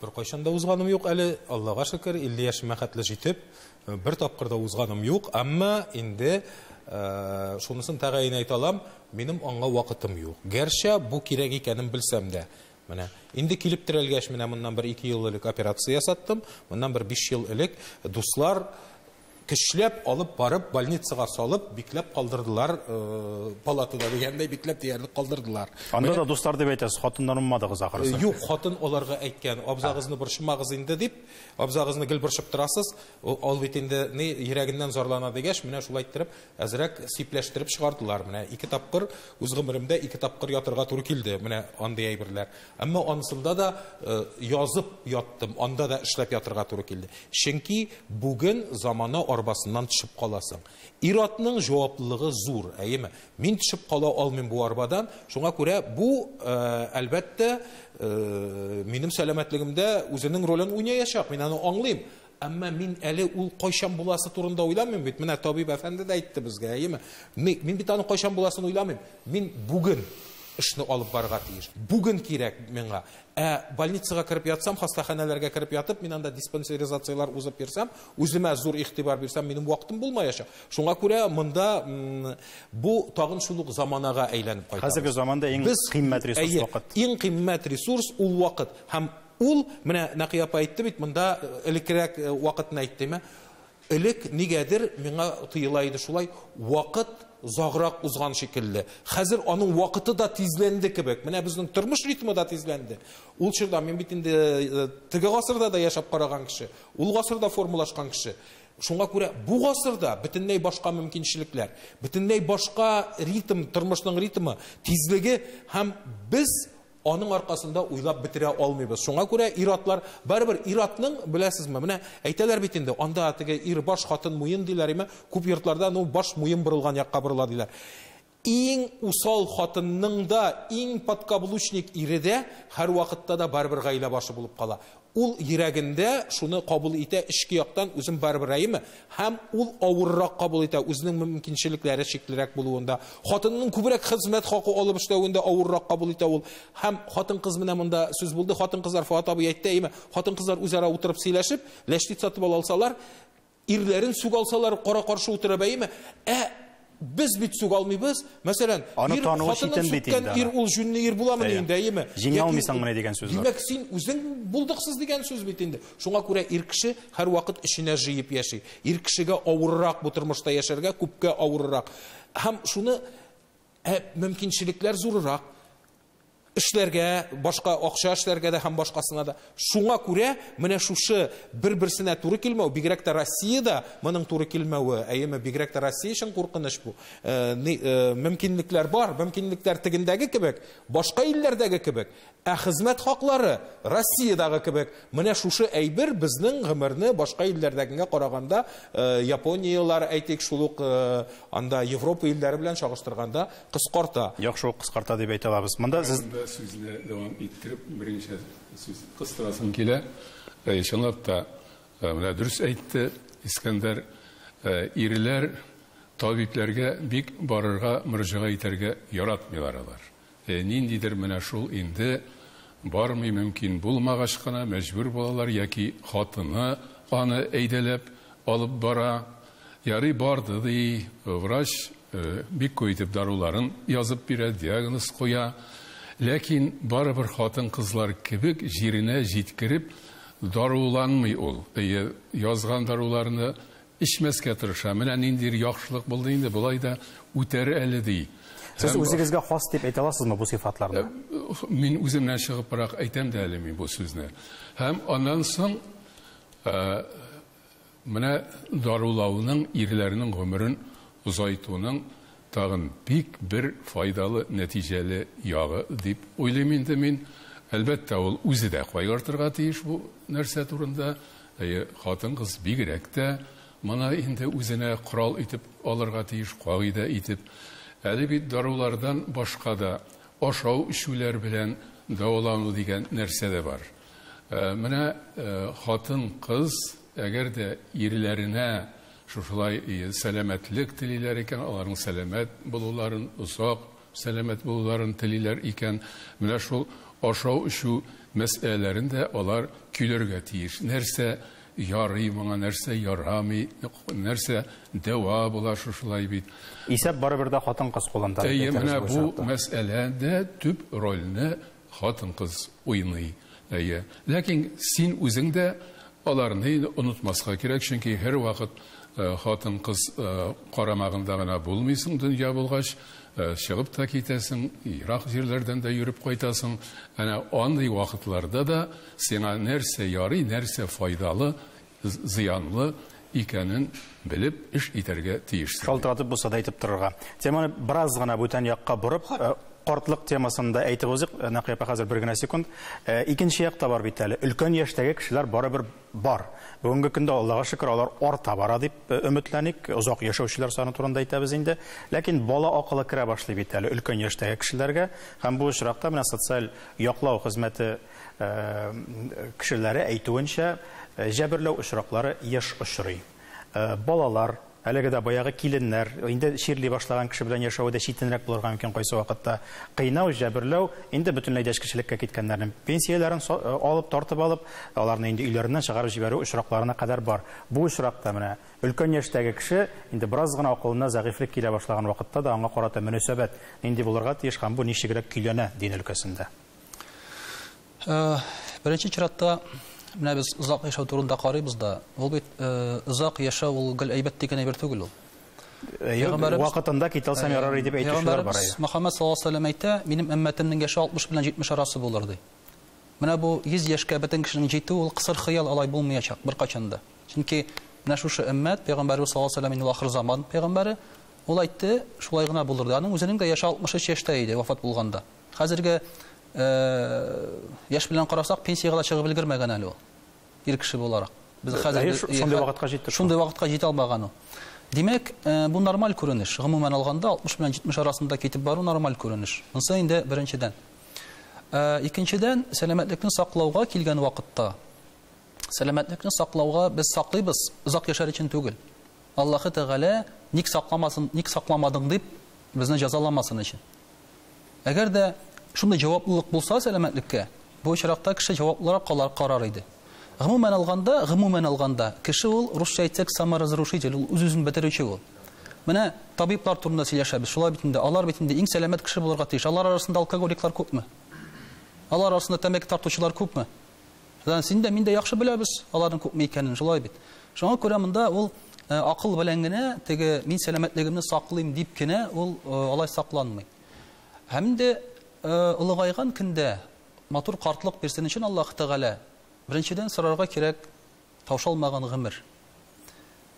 Бер кайчан да узганым юк әле, Аллага шөкер, 50 яшемә хәтле җитеп, бер тапкыр да узганым юк, әмма инде шунысын тәгаен әйтә алам, минем аңа вакытым юк. Гәрчә бу кирәк икәнен белсәм дә. Менә инде килеп терәлгәч, менә моннан бер 2 ел элек операция ясаттым, моннан бер 5 ел элек дуслар көчләп алып барып больницага салып бикләп калдырдылар, палатада дигәндәй бикләп диярлек калдырдылар. Анда да дуслар дип әйтәсез, хатыннан уммадыгыз ахрысы. Юк, хатын аларга әйткән, абзагызны борчымагыз инде дип, абзагызны гел борчып торасыз, ул бит инде ни йөрәгеннән зарлана дигәч, менә шулай иттереп әзрәк сипләштереп чыгардылар. Менә 2 тапкыр үз гомеремдә 2 тапкыр ятырга туры килде, менә андый әйберләр. Әмма анысында да язып яттым, анда да эшләп ятырга туры килде. Чөнки бүген замана арбасыннан төшеп каласың. Ир-атның җаваплылыгы зур, әйеме? Мин төшеп кала алмыйм бу арбадан. Шуңа күрә бу, әлбәттә, минем сәламәтлегемдә үзенең ролен уйнаячак. Мин аны аңлыйм. Әмма мин әле ул кайчан буласы турында уйламыйм бит. Менә табиб әфәнде дә әйтте безгә, әйеме? Мин бит аның кайчан буласын уйламыйм. Мин бүген эшне алып барырга тиеш. Бүген кирәк миңа. Ә больницага кереп ятсам, хастаханәләргә кереп ятып, мин анда диспансеризацияләр узып йөрсәм, үземә зур игътибар бирсәм, минем вакытым булмаячак. Шуңа күрә монда бу тагын шул ук заманага әйләнеп кайта. Хәзерге заманда иң кыйммәт ресурс вакыт. Иң кыйммәт ресурс ул вакыт. Һәм ул, менә Нәкыя апа әйтте бит, монда элеккерәк вакытны әйттеме? Элек нигәдер миңа тыела иде шулай, вакыт озаграк узган шикелле. Хәзер аның вакыты да тизләнде кебек. Менә безнең тормыш ритмы да тизләнде. Ул чорда мин бит инде теге гасырда да яшәп караган кеше, ул гасырда формалашкан кеше. Шуңа күрә бу гасырда бөтенләй башка мөмкинчелекләр, бөтенләй башка ритм, тормышның ритмы, тизлеге һәм без аның аркасында уйлап бетерә алмыйбыз. Шуңа күрә ир-атлар, барыбер ир-атның, беләсезме, менә әйтәләр бит инде, анда теге ир баш, хатын муен диләр, име, күп йортларда, ну, баш муен борылган якка борыла диләр. Иң усал хатынның да, иң подкаблучник ире дә һәр вакытта да барыбер гаилә башы булып кала. Ул йөрәгендә шуны кабул итә, эчке яктан үзен барыбер, әйеме? Һәм ул авыррак кабул итә, үзенең мөмкинчелекләре чиклерәк булуында. Хатынның күбрәк хезмәт хакы алып эшләвендә авыррак кабул итә ул. Һәм хатын-кыз менә монда сүз булды, хатын-кызлар Фуат абый әйтте, әйеме? Хатын-кызлар үзара утырып сөйләшеп, ләштит сатып ала алсалар, ирләрен сүг алсалар, кара-каршы утырып, әйеме? Ә без бит сүг алмыйбыз. Мәсәлән, аны ир тануы хатынын читен бит сүккән инде ир аны. Ул җүнле ир буламыни Әйе. инде, әйеме? Җиңә Яки алмыйсың менә дигән сүз бар. Димәк, син үзең булдыксыз дигән сүз бит инде. Шуңа күрә ир кеше һәрвакыт эченә җыеп яши. Ир кешегә авыррак бу тормышта яшәргә, күпкә авыррак. Һәм шуны мөмкинчелекләр зуррак. Эшләргә, башка акча эшләргә дә һәм башкасына да. Шуңа күрә менә шушы бер-берсенә туры килмәү, бигрәк тә Россиядә моның туры килмәве, әйеме, бигрәк тә Россия өчен куркыныч бу. Мөмкинлекләр бар, мөмкинлекләр тегендәге кебек, башка илләрдәге кебек, ә хезмәт хаклары Россиядәге кебек. Менә шушы әйбер безнең гомерне башка илләрдәгегә караганда, Япониялар, әйтик, шул ук анда Европа илләре белән чагыштырганда кыскарта. Яхшы ук кыскарта дип әйтә алабыз. Монда сез сүзне дәвам иттереп, беренче сүз кыстырасым килә. Чынлап та, менә дөрес әйтте Искәндәр, ирләр табибләргә бик барырга, мөрәҗәгать итәргә яратмыйлар алар. Ниндидер менә шул инде бармый мөмкин булмагач кына мәҗбүр булалар, яки хатыны аны әйдәләп алып бара. Ярый барды ди, врач бик күп итеп даруларын язып бирә, диагноз куя. Ләкин барыбер хатын-кызлар кебек җиренә җиткереп даруланмый ул. Язган даруларны эчмәскә тырыша. Менә ниндидер яхшылык булды инде, болай да үтәр әле ди. Сез үзегезгә хас дип әйтә аласызмы бу сыйфатларны? Мин үземнән чыгыбрак әйтәм дә әле мин бу сүзне. Һәм аннан соң менә дарулауның, ирләрнең гомерен озайтуның тагын бик бер файдалы, нәтиҗәле ягы дип уйлыйм инде мин. Әлбәттә, ул үзе дә кайгыртырга тиеш бу нәрсә турында. Хатын-кыз бигрәк тә моны инде үзенә корал итеп алырга тиеш, кагыйдә итеп. Әле бит дарулардан башка да ашау эчүләр белән дәвалану дигән нәрсә дә бар. Менә хатын-кыз әгәр дә ирләренә шушылай сәламәтлек телиләр икән, аларның сәламәт булуларын, озак сәламәт булуларын телиләр икән, менә шул ашау эчү мәсьәләләрен дә алар көйләргә тиеш. Нәрсә ярый моңа, нәрсә ярамый, нәрсә дәва була шушылай бит. Исәп барыбер дә хатын-кыз кулында. Әйе, менә бу мәсьәләдә төп рольне хатын-кыз уйный. Әйе. Ләкин син үзең дә аларны онытмаска кирәк, чөнки һәр вакыт хатын-кыз карамагында гына булмыйсың, дөнья булгач, чыгып та китәсең, ерак җирләрдән дә йөреп кайтасың. Әнә андый вакытларда да сиңа нәрсә ярый, нәрсә файдалы, зыянлы икәнен белеп эш итәргә тиешсең. Шалтыратып булса да әйтеп торырга. Теманы бераз гына бүтән якка борып, картлык темасын да әйтеп узыйк. Нәкыя апа, хәзер бер генә секунд. Икенче якта бар бит әле. Өлкән яшьтәге кешеләр барыбер бар. Бүгенге көндә Аллага шөкер, алар арта бара дип өметләник. Озак яшәүчеләр саны турында әйтәбез инде. Ләкин бала акылы керә башлый бит әле өлкән яшьтәге кешеләргә. Һәм бу очракта менә социаль яклау хезмәте кешеләре әйтүенчә, җәберләү очраклары еш очрый. Балалар, әлеге дә баягы киленнәр, инде чирли башлаган кеше белән яшәве дә читенрәк булырга мөмкин кайсы вакытта. Кыйнау, җәберләү, инде бөтенләй дә эчкечелеккә киткәннәрнең пенсияләрен алып, тартып алып, аларны инде өйләреннән чыгарып җибәрү очракларына кадәр бар. Бу очракта менә өлкән яшьтәге кеше инде бераз гына акылына зәгыйфьлек килә башлаган вакытта да аңа карата мөнәсәбәт нинди булырга тиеш һәм бу ничегрәк көйләнә дин өлкәсендә? Беренче чиратта менә без озак яшәү турында карыйбыз да, ул бит озак яшәү ул гел әйбәт дигән әйбер түгел ул. Вакытында китә алсам ярар дип әйтүчеләр бар. Мөхәммәд саллаллаһу алейһи ва сәлләм әйтә, минем өммәтемнең яше 60 белән 70 арасы булыр ди. Менә бу 100 яшькә бөтен кешенең җитүе ул кысыр хыял, алай булмаячак беркайчан да. Чөнки менә шушы өммәт, пәйгамбәребез саллаллаһу алейһи ва сәлләм инде ахыр заман пәйгамбәре, ул әйтте, шулай гына булыр ди. Аның үзенең дә яше 63 яшьтә иде вафат булганда. Хәзерге яшь белән карасак, пенсиягә дә чыгып өлгермәгән әле ул. Ир кеше буларак. Без хәзер шундый вакытка җиттек. Шундый вакытка җитә алмаган ул. Димәк, бу нормаль күренеш. Гомумән алганда 60 белән 70 арасында китеп бару нормаль күренеш. Монысы инде беренчедән. Икенчедән, сәламәтлекне саклауга килгән вакытта, сәламәтлекне саклауга без саклыйбыз, озак яшәр өчен түгел. Аллаһы Тәгалә ник сакламасын, ник сакламадың дип безне җәзаламасын өчен. Әгәр дә шундый җаваплылык булса сәламәтлеккә, бу очракта кеше җаваплырак карар иде. Гомумән алганда, кеше ул, русча әйтсәк, саморазрушитель, ул үз-үзен бетерүче ул. Менә табиблар турында сөйләшәбез, шулай бит инде, алар бит инде иң сәламәт кеше булырга тиеш. Алар арасында алкоголиклар күпме? Алар арасында тәмәке тартучылар күпме? Син дә, мин дә яхшы беләбез аларның күпме икәнен, шулай бит. Шуңа күрә монда ул акыл белән генә, теге мин сәламәтлегемне саклыйм дип кенә ул алай сакланмый. Һәм инде олыгайган көндә матур картлык бирсен өчен Аллаһ Тәгалә беренчедән сорарга кирәк таушалмаган гомер.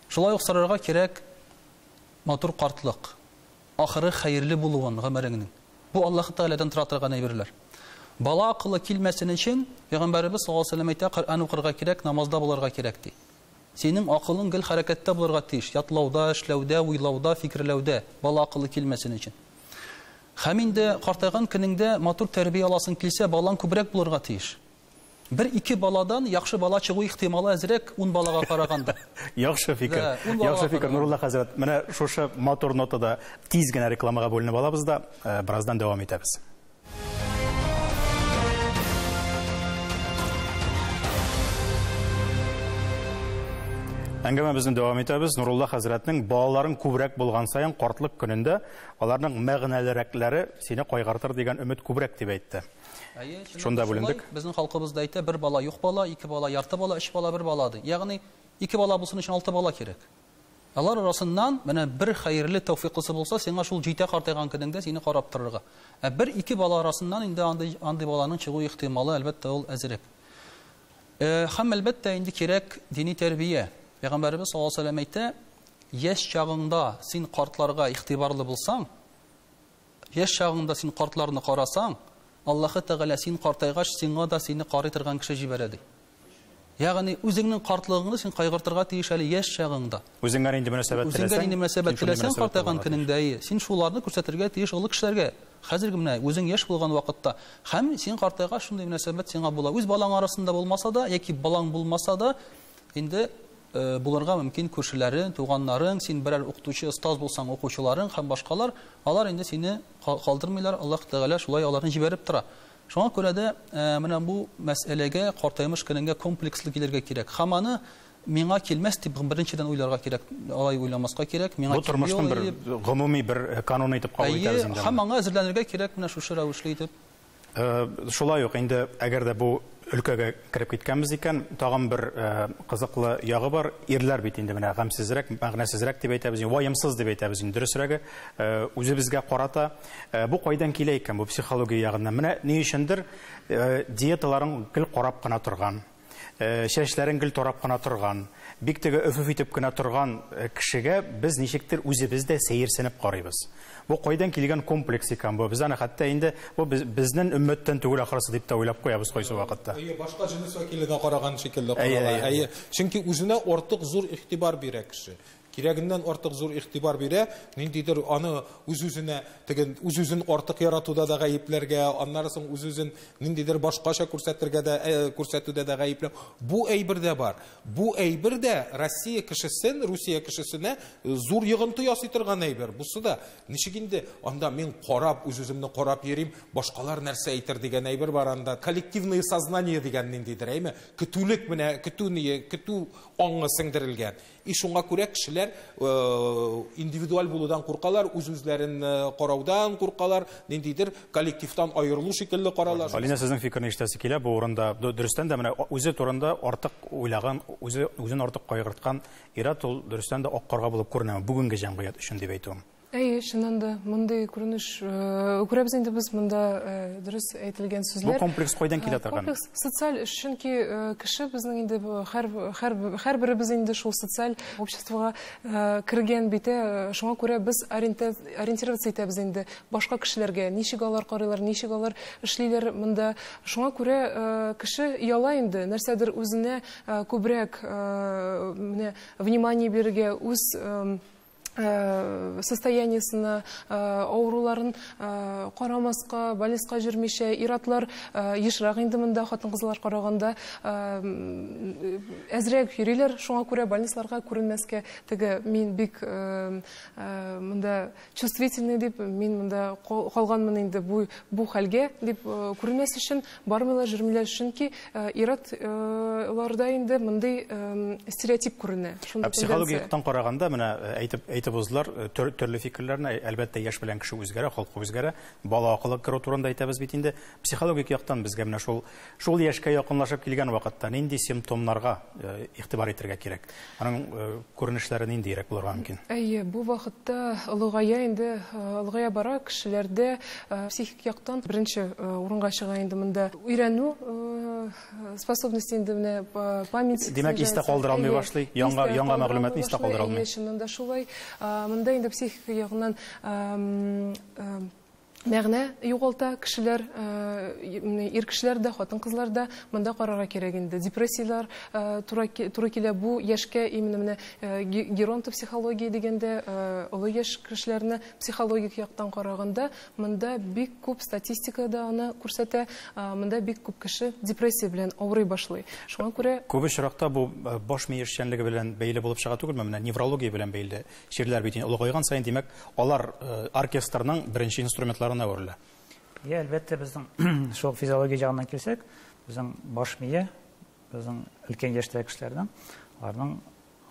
Шулай ук сорарга кирәк матур картлык, ахыры хәерле булуын гомереңнең. Бу Аллаһ Тәгаләдән тора торган әйберләр. Бала акылы килмәсен өчен Пәйгамбәребез саллаллаһу алейһи ва сәлләм әйтә, Коръән укырга кирәк, намазда булырга кирәк ди. Синең акылың гел хәрәкәттә булырга тиеш, ятлауда, эшләүдә, уйлауда, фикерләүдә, бала акылы килмәсен өчен. Һәм инде картайган көнеңдә матур тәрбия аласың килсә, балаң күбрәк булырга тиеш. Бер-ике баладан яхшы бала чыгу ихтималы әзрәк 10 балага караганда. Яхшы фикер. Яхшы фикер, Нурулла хәзрәт. Менә шушы матур нотада тиз генә рекламага бүленеп алабыз да, бераздан дәвам итәбез. Әңгәмәбезне дәвам итәбез. Нурулла хәзрәтнең балаларын күбрәк булган саен картлык көнендә аларның мәгънәлерәкләре сине кайгыртыр дигән өмет күбрәк дип әйтте. Шунда бүлендек. Безнең халкыбызда әйтә, бер бала юк бала, ике бала ярты бала, өч бала бер бала ди. Ягъни ике бала булсын өчен 6 бала кирәк. Алар арасыннан менә бер хәерле тәүфиклысы булса, сиңа шул җитә картайган көнеңдә сине карап торырга. Ә бер-ике бала арасыннан инде андый баланың чыгу ихтималы әлбәттә ул әзрәк. Һәм әлбәттә инде кирәк дини тәрбия. Пәйгамбәребез саллаллаһу алейһи ва сәлләм әйтә, яшь чагыңда син картларга игътибарлы булсаң, яшь чагыңда син картларны карасаң, Аллаһы Тәгалә син картайгач сиңа да сине карый торган кеше җибәрә ди. Ягъни үзеңнең картлыгыңны син кайгыртырга тиеш әле яшь чагыңда. Үзеңә нинди мөнәсәбәт теләсәң, үзеңә нинди мөнәсәбәт теләсәң картайган көнеңдә, син шуларны күрсәтергә тиеш олы кешеләргә. Хәзерге менә үзең яшь булган вакытта һәм син картайгач шундый мөнәсәбәт сиңа була. Үз балаң арасында булмаса да яки балаң булмаса да, инде булырга мөмкин күршеләрең, туганнарың, син берәр укытучы, остаз булсаң, укучыларың һәм башкалар, алар инде сине калдырмыйлар, Аллаһ Тәгалә шулай аларны җибәреп тора. Шуңа күрә дә менә бу мәсьәләгә картаймыш көнеңгә комплекслы килергә кирәк. Һәм аны миңа килмәс дип беренчедән уйларга кирәк, алай уйламаска кирәк. Миңа бу тормышның бер гомуми бер канун итеп кабул итәбез инде. Һәм аңа әзерләнергә кирәк менә шушы рәвешле итеп. Шулай ук инде әгәр дә бу өлкәгә кереп киткәнбез икән, тагын бер кызыклы ягы бар. Ирләр бит инде менә гамьсезрәк, мәгънәсезрәк дип әйтәбез, ваемсыз дип әйтәбез инде, дөресрәге, үзебезгә карата. Бу кайдан килә икән бу психология ягыннан? Менә ни өчендер диеталарын гел карап кына торган, чәчләрен гел тарап кына торган, бик теге өф-өф итеп кенә торган кешегә без ничектер үзебез дә сәерсенеп карыйбыз. Бу кайдан килгән комплекс икән бу? Без аны хәтта инде бу безнең өммәттән түгел ахрысы дип тә уйлап куябыз кайсы вакытта. Әйе, башка җенес вәкиленә караган шикелле карала. Әйе, чөнки үзенә артык зур игътибар бирә кеше. Кирәгеннән артык зур игътибар бирә, ниндидер аны үз-үзенә, теге үз-үзен артык яратуда да гаепләргә, аннары соң үз-үзен ниндидер башкача күрсәтергә дә, күрсәтүдә дә гаепләү. Бу әйбер дә бар. Бу әйбер дә Россия кешесен, Русия кешесенә зур йогынты ясый торган әйбер. Бусы да ничек инде анда мин карап, үз-үземне карап йөрим, башкалар нәрсә әйтер дигән әйбер бар анда. Коллективное сознание дигән ниндидер, әйме? Көтүлек менә, көтү ние, көтү аңы сеңдерелгән. И шуңа күрә кешеләр индивидуаль булудан куркалар, үз-үзләрен караудан куркалар, ниндидер коллективтан аерылу шикелле каралар. Алина, сезнең фикерне ишетәсе килә бу урында. Дөрестән дә менә үзе турында артык уйлаган, үзен артык кайгырткан ир-ат ул дөрестән дә ак карга булып күренә бүгенге җәмгыять өчен дип әйтүем. Әйе, чыннан да мондый күренеш күрәбез инде без монда, дөрес әйтелгән сүзләр. Бу комплекс кайдан килә торган? Комплекс социаль, чөнки кеше безнең инде һәр беребез инде шул социаль обществога кергән бит, шуңа күрә без ориентироваться итәбез инде башка кешеләргә, ничек алар карыйлар, ничек алар эшлиләр монда. Шуңа күрә кеше яла инде, нәрсәдер үзенә күбрәк менә внимание бирергә, үз состояниесына, авыруларын карамаска, больницага йөрмичә, ир-атлар ешрак инде монда хатын-кызлар караганда әзрәк йөриләр, шуңа күрә больницаларга күренмәскә, теге мин бик монда чувствительный дип, мин монда калганмын инде бу хәлгә дип күренмәс өчен бармыйлар, йөрмиләр, чөнки ир-атларда инде мондый стереотип күренә. Психологик яктан караганда менә әйтеп уздылар төрле фикерләрне, әлбәттә, яшь белән кеше үзгәрә, холкы үзгәрә, бала акылы керү турында әйтәбез бит инде. Психологик яктан безгә менә шул яшькә якынлашып килгән вакытта нинди симптомнарга игътибар итәргә кирәк? Аның күренешләре ниндирәк булырга мөмкин? Әйе, бу вакытта олыгая инде, олыгая бара кешеләрдә психик яктан беренче урынга чыга инде монда өйрәнү способности инде менә память. Димәк, истә калдыра алмый башлый, яңа мәгълүматны истә калдыра алмый. Чыннан да шулай. Монда инде психик ягыннан мәгънә югалта кешеләр, ир кешеләр дә, хатын-кызлар да монда карарга кирәк инде. Депрессияләр туры килә бу яшькә, именно менә геронтопсихология дигәндә, олы яшь кешеләрне психологик яктан караганда, монда бик күп статистика да аны күрсәтә, монда бик күп кеше депрессия белән авырый башлый. Шуңа күрә күп очракта бу баш мие эшчәнлеге белән бәйле булып чыга түгелме? Менә неврология белән бәйле чирләр бит инде олыгайган саен, димәк, алар оркестрның беренче инструментлары әверелә. Иә, әлбәттә, безнең шул физиология ягыннан килсәк, безнең баш мие, безнең өлкән яшьтәге кешеләрнең, аларның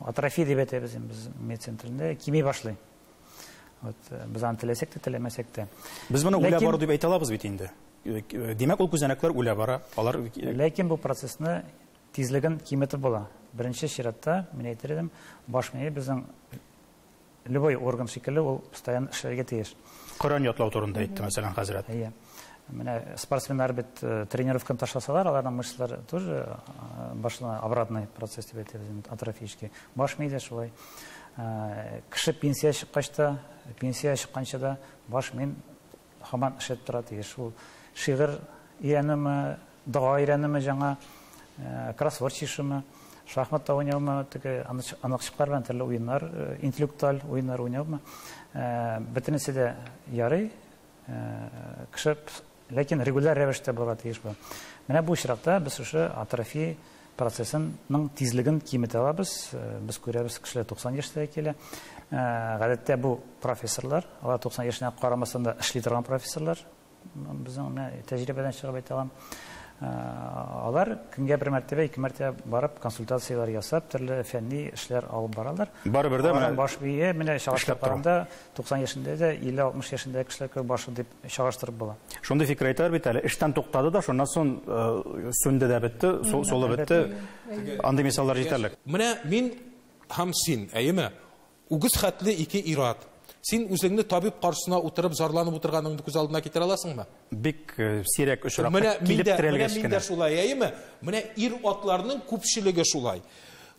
атрофия дип әйтәбез инде без медицина телендә, кими башлый. Вот, без аны теләсәк тә, теләмәсәк тә. Без моны үлә бару дип әйтә алабыз бит инде. Димәк, ул күзәнәкләр үлә бара. Алар Ләкин бу процессны тизлеген киметеп була. Беренче чиратта, мин әйтер идем, баш мие безнең любой орган шикелле ул постоянно эшләргә тиеш. Коръән ятлау турында әйтте, мәсәлән, хәзрәт. Әйе. Менә спортсменнар бит тренировканы ташласалар, аларның мышцалары тоже башлана, обратный процесс дип әйтәбез инде, атрофический. Баш мие дә шулай. Кеше пенсия чыккач та, пенсия чыкканча да баш миен һаман эшләп тора тиеш. Ул шигырь өйрәнүме, дога өйрәнүме, жаңа кроссворд чишүме, шахмат та уйнаумы, теге аныкчыклар белән төрле уеннар, интеллектуаль уеннар уйнаумы, бөтенесе дә ярый, кеше, ләкин регуляр рәвештә булырга тиеш бу. Менә бу очракта без шушы атрофия процессының тизлеген киметә алабыз. Без күрәбез, кешеләр 90 яшьтә килә. Гадәттә бу профессорлар, алар 90 яшенә карамастан да эшли торган профессорлар, безнең менә тәҗрибәдән чыгып әйтә алам. Алар көнгә бер мәртәбә, ике мәртәбә барып консультацияләр ясап, төрле фәнни эшләр алып баралар. Барыбер дә менә баш мие, менә эшләп тора. чагыштырганда 90 яшендә дә, 50-60 яшендә кешеләр кебек башы дип чагыштырып була. Шундый фикер әйтәләр бит әле, эштән туктады да, шуннан соң сүнде дә бетте, солы бетте. Андый мисаллар җитәрлек. Менә мин һәм син, әйеме? Үгез хәтле ике ир-ат. Син үзеңне табиб каршысына утырып, зарланып утырганыңны күз алдына китерә аласыңмы? Бик сирәк очракта Менә килеп терәлгәч мин дә кенә. шулай, әйеме? Менә ир-атларның күпчелеге шулай.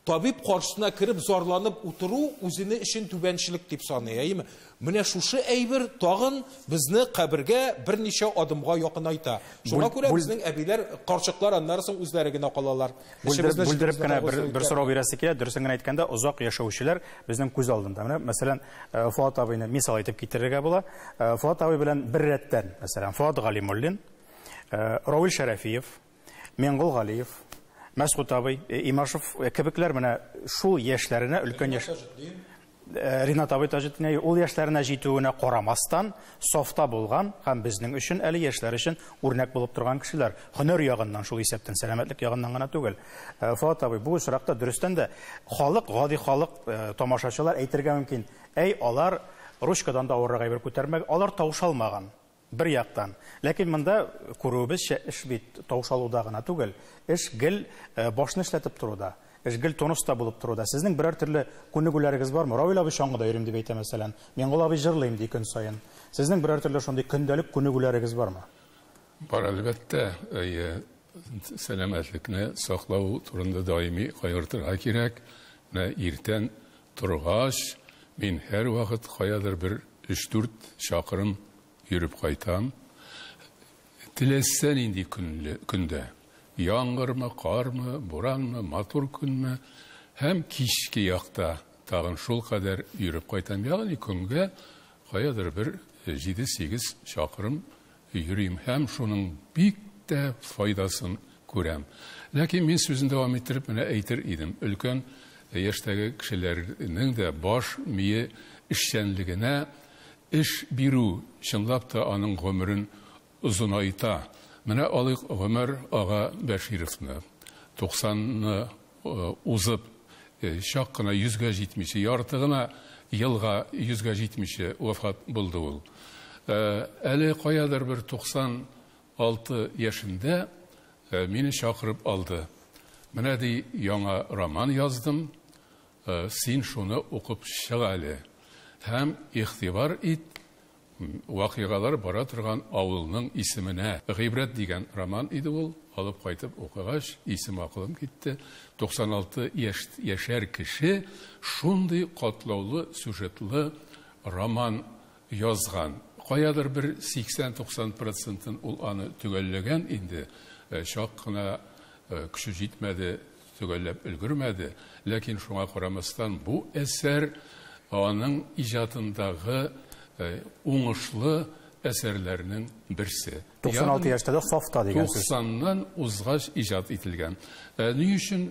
Табиб каршысына кереп зарланып утыру үзене өчен түбәнчелек дип саный, әйеме? Менә шушы әйбер тагын безне кабергә берничә адымга якынайта. Шуңа күрә безнең әбиләр, карчыклар аннары соң үзләре генә калалар. Бүлдереп кенә бер сорау бирәсе килә. Дөресен генә әйткәндә, озак яшәүчеләр безнең күз алдында. Менә, мәсәлән, Фоат абыйны мисал итеп китерергә була. Фоат абый белән бер рәттән, мәсәлән, Фоат Галимуллин, Равил Шәрәфиев, Миңгол Галиев, Мәсгут абый, Имашев кебекләр менә шул яшьләренә, өлкән яшь Ринат абый Таҗетдин, ул яшьләренә җитүенә карамастан, сафта булган һәм безнең өчен әле яшьләр өчен үрнәк булып торган кешеләр. Һөнәр ягыннан, шул исәптән, сәламәтлек ягыннан гына түгел. Фоат абый, бу очракта дөрестән дә халык, гади халык, тамашачылар әйтергә мөмкин. Әй, алар ручкадан да авыррак әйбер күтәрмәгән, алар таушалмаган. Бер яктан. Ләкин монда күрүебезчә, эш бит таушалуда гына түгел, эш гел башны эшләтеп торуда, эш гел тонуста булып торуда. Сезнең берәр төрле күнегүләрегез бармы? Равил абый чаңгыда йөрим дип әйтә, мәсәлән. Миңгол абый җырлыйм ди көн саен. Сезнең берәр төрле шундый көндәлек күнегүләрегез бармы? Бар, әлбәттә. Әйе, сәламәтлекне саклау турында даими кайгыртырга кирәк. Менә иртән торгач, мин һәрвакыт каядыр бер өч-дүрт чакрым йөреп кайтам. Теләсә нинди көндә, яңгырмы, кармы, буранмы, матур көнме, һәм кичке якта тагын шул кадәр йөреп кайтам. Ягъни көнгә каядыр бер 7-8 чакрым йөрим һәм шуның бик тә файдасын күрәм. Ләкин мин сүзен дәвам иттереп менә әйтер идем. Өлкән яшьтәге кешеләрнең дә баш мие эшчәнлегенә эш бирү чынлап та аның гомерен озынайта. Менә алыйк Гомәр ага Бәшировны. 90-ны узып, чак кына 100гә җитмичә, ярты гына елга 100гә җитмичә вафат булды ул. Әле каядыр бер 96 яшендә мине чакырып алды. Менә ди, яңа роман яздым, син шуны укып чык әле. Һәм игътибар ит, вакыйгалар бара торган авылның исеменә. Гыйбрәт дигән роман иде ул, алып кайтып укыгач, исем акылым китте. 96 яшь яшәр кеше шундый катлаулы сюжетлы роман язган. Каядыр бер 80-90 процентын ул аны төгәлләгән инде, чак кына көче җитмәде, төгәлләп өлгермәде. Ләкин шуңа карамастан бу әсәр аның иҗатындагы уңышлы әсәрләрнең берсе. 96 яшьтә дә сафта дигән сүз. 90-нан узгач иҗат ителгән. Ни өчен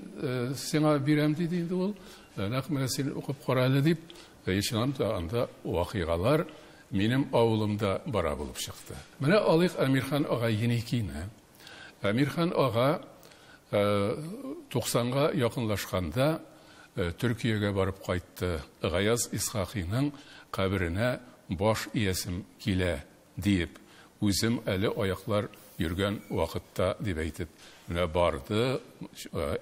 сиңа бирәм диде инде ул? Нәкъ менә син укып кара әле дип, чынлап та анда вакыйгалар минем авылымда бара булып чыкты. Менә алыйк Әмирхан ага Еникины. Әмирхан ага 90-га якынлашканда Төркиягә барып кайтты. Гаяз Исхакыйның каберенә баш иясем килә диеп, үзем әле аяклар йөргән вакытта дип әйтеп, менә барды,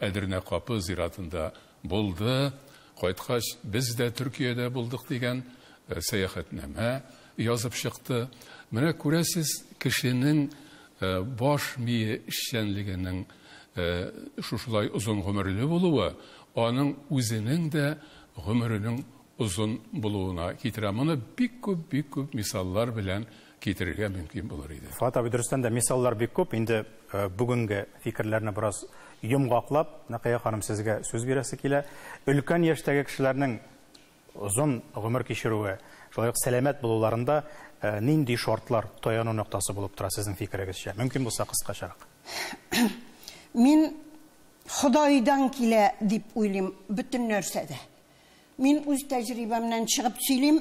Әдернә капы зиратында булды. Кайткач, без дә Төркиядә булдык дигән сәяхәтнамә язып чыкты. Менә күрәсез, кешенең баш мие эшчәнлегенең шушылай озын гомерле булуы, аның үзенең дә гомеренең озын булуына китерә. Моны бик күп, бик күп мисаллар белән китерергә мөмкин булыр иде. Фоат абый, дөрестән дә мисаллар бик күп. Инде бүгенге фикерләрне бераз йомгаклап, Нәкыя ханым, сезгә сүз бирәсе килә. Өлкән яшьтәге кешеләрнең озын гомер кичерүе, шулай ук сәламәт булуларында нинди шартлар таяну ноктасы булып тора сезнең фикерегезчә? Мөмкин булса кыскачарак. Мин Ходайдан килә дип уйлыйм бөтен нәрсәдә. Мин үз тәҗрибәмнән чыгып сөйлим.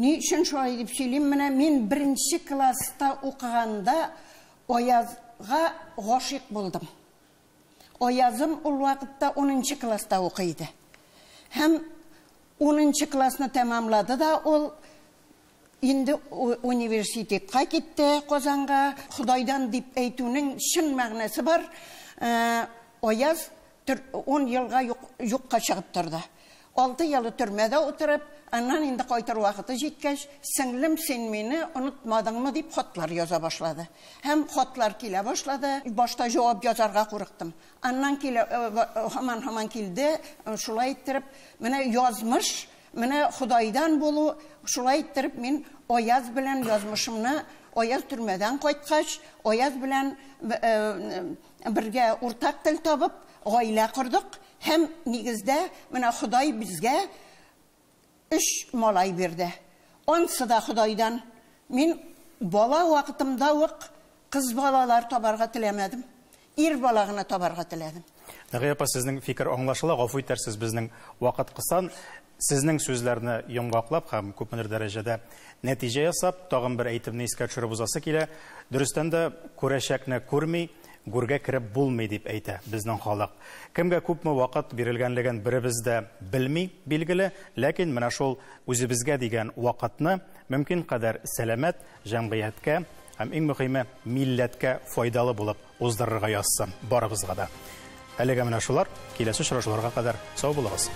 Ни өчен шулай дип сөйлим? Менә мин беренче класста укыганда Аязга гашыйк булдым. Аязым ул вакытта 10 класста укый иде. Һәм 10 классны тәмамлады да ул инде университетка китте Казанга. Ходайдан дип әйтүнең чын мәгънәсе бар. Аяз 10 елга юкка чыгып торды. 6 елы төрмәдә утырып, аннан инде кайтыр вакыты җиткәч, сеңлем, син мине онытмадыңмы дип хатлар яза башлады. Һәм хатлар килә башлады. Башта җавап язарга курыктым. Аннан килә, һаман-һаман килде, шулай иттереп, менә язмыш, менә Ходайдан булу, шулай иттереп мин Аяз белән язмышымны, Аяз төрмәдән кайткач, Аяз белән бергә уртак тел табып, гаилә кордык. Һәм нигездә менә Ходай безгә 3 малай бирде. Ансы да Ходайдан. Мин бала вакытымда ук кыз балалар табарга теләмәдем. Ир бала гына табарга теләдем. Нәгыя апа, сезнең фикер аңлашыла, гафу итәрсез, безнең вакыт кысан. Сезнең сүзләрне йомгаклап һәм күпмедер дәрәҗәдә нәтиҗә ясап, тагын бер әйтемне искә төшереп узасы килә. Дөрестән дә күрәчәкне күрми, гүргә кереп булмый дип әйтә безнең халык. Кемгә күпме вакыт бирелгәнлеген беребез дә белми, билгеле, ләкин менә шул үзебезгә дигән вакытны мөмкин кадәр сәламәт җәмгыятькә һәм иң мөһиме милләткә файдалы булып уздырырга язсын барыбызга да. Әлегә менә шулар, киләсе очрашуларга кадәр сау булыгыз.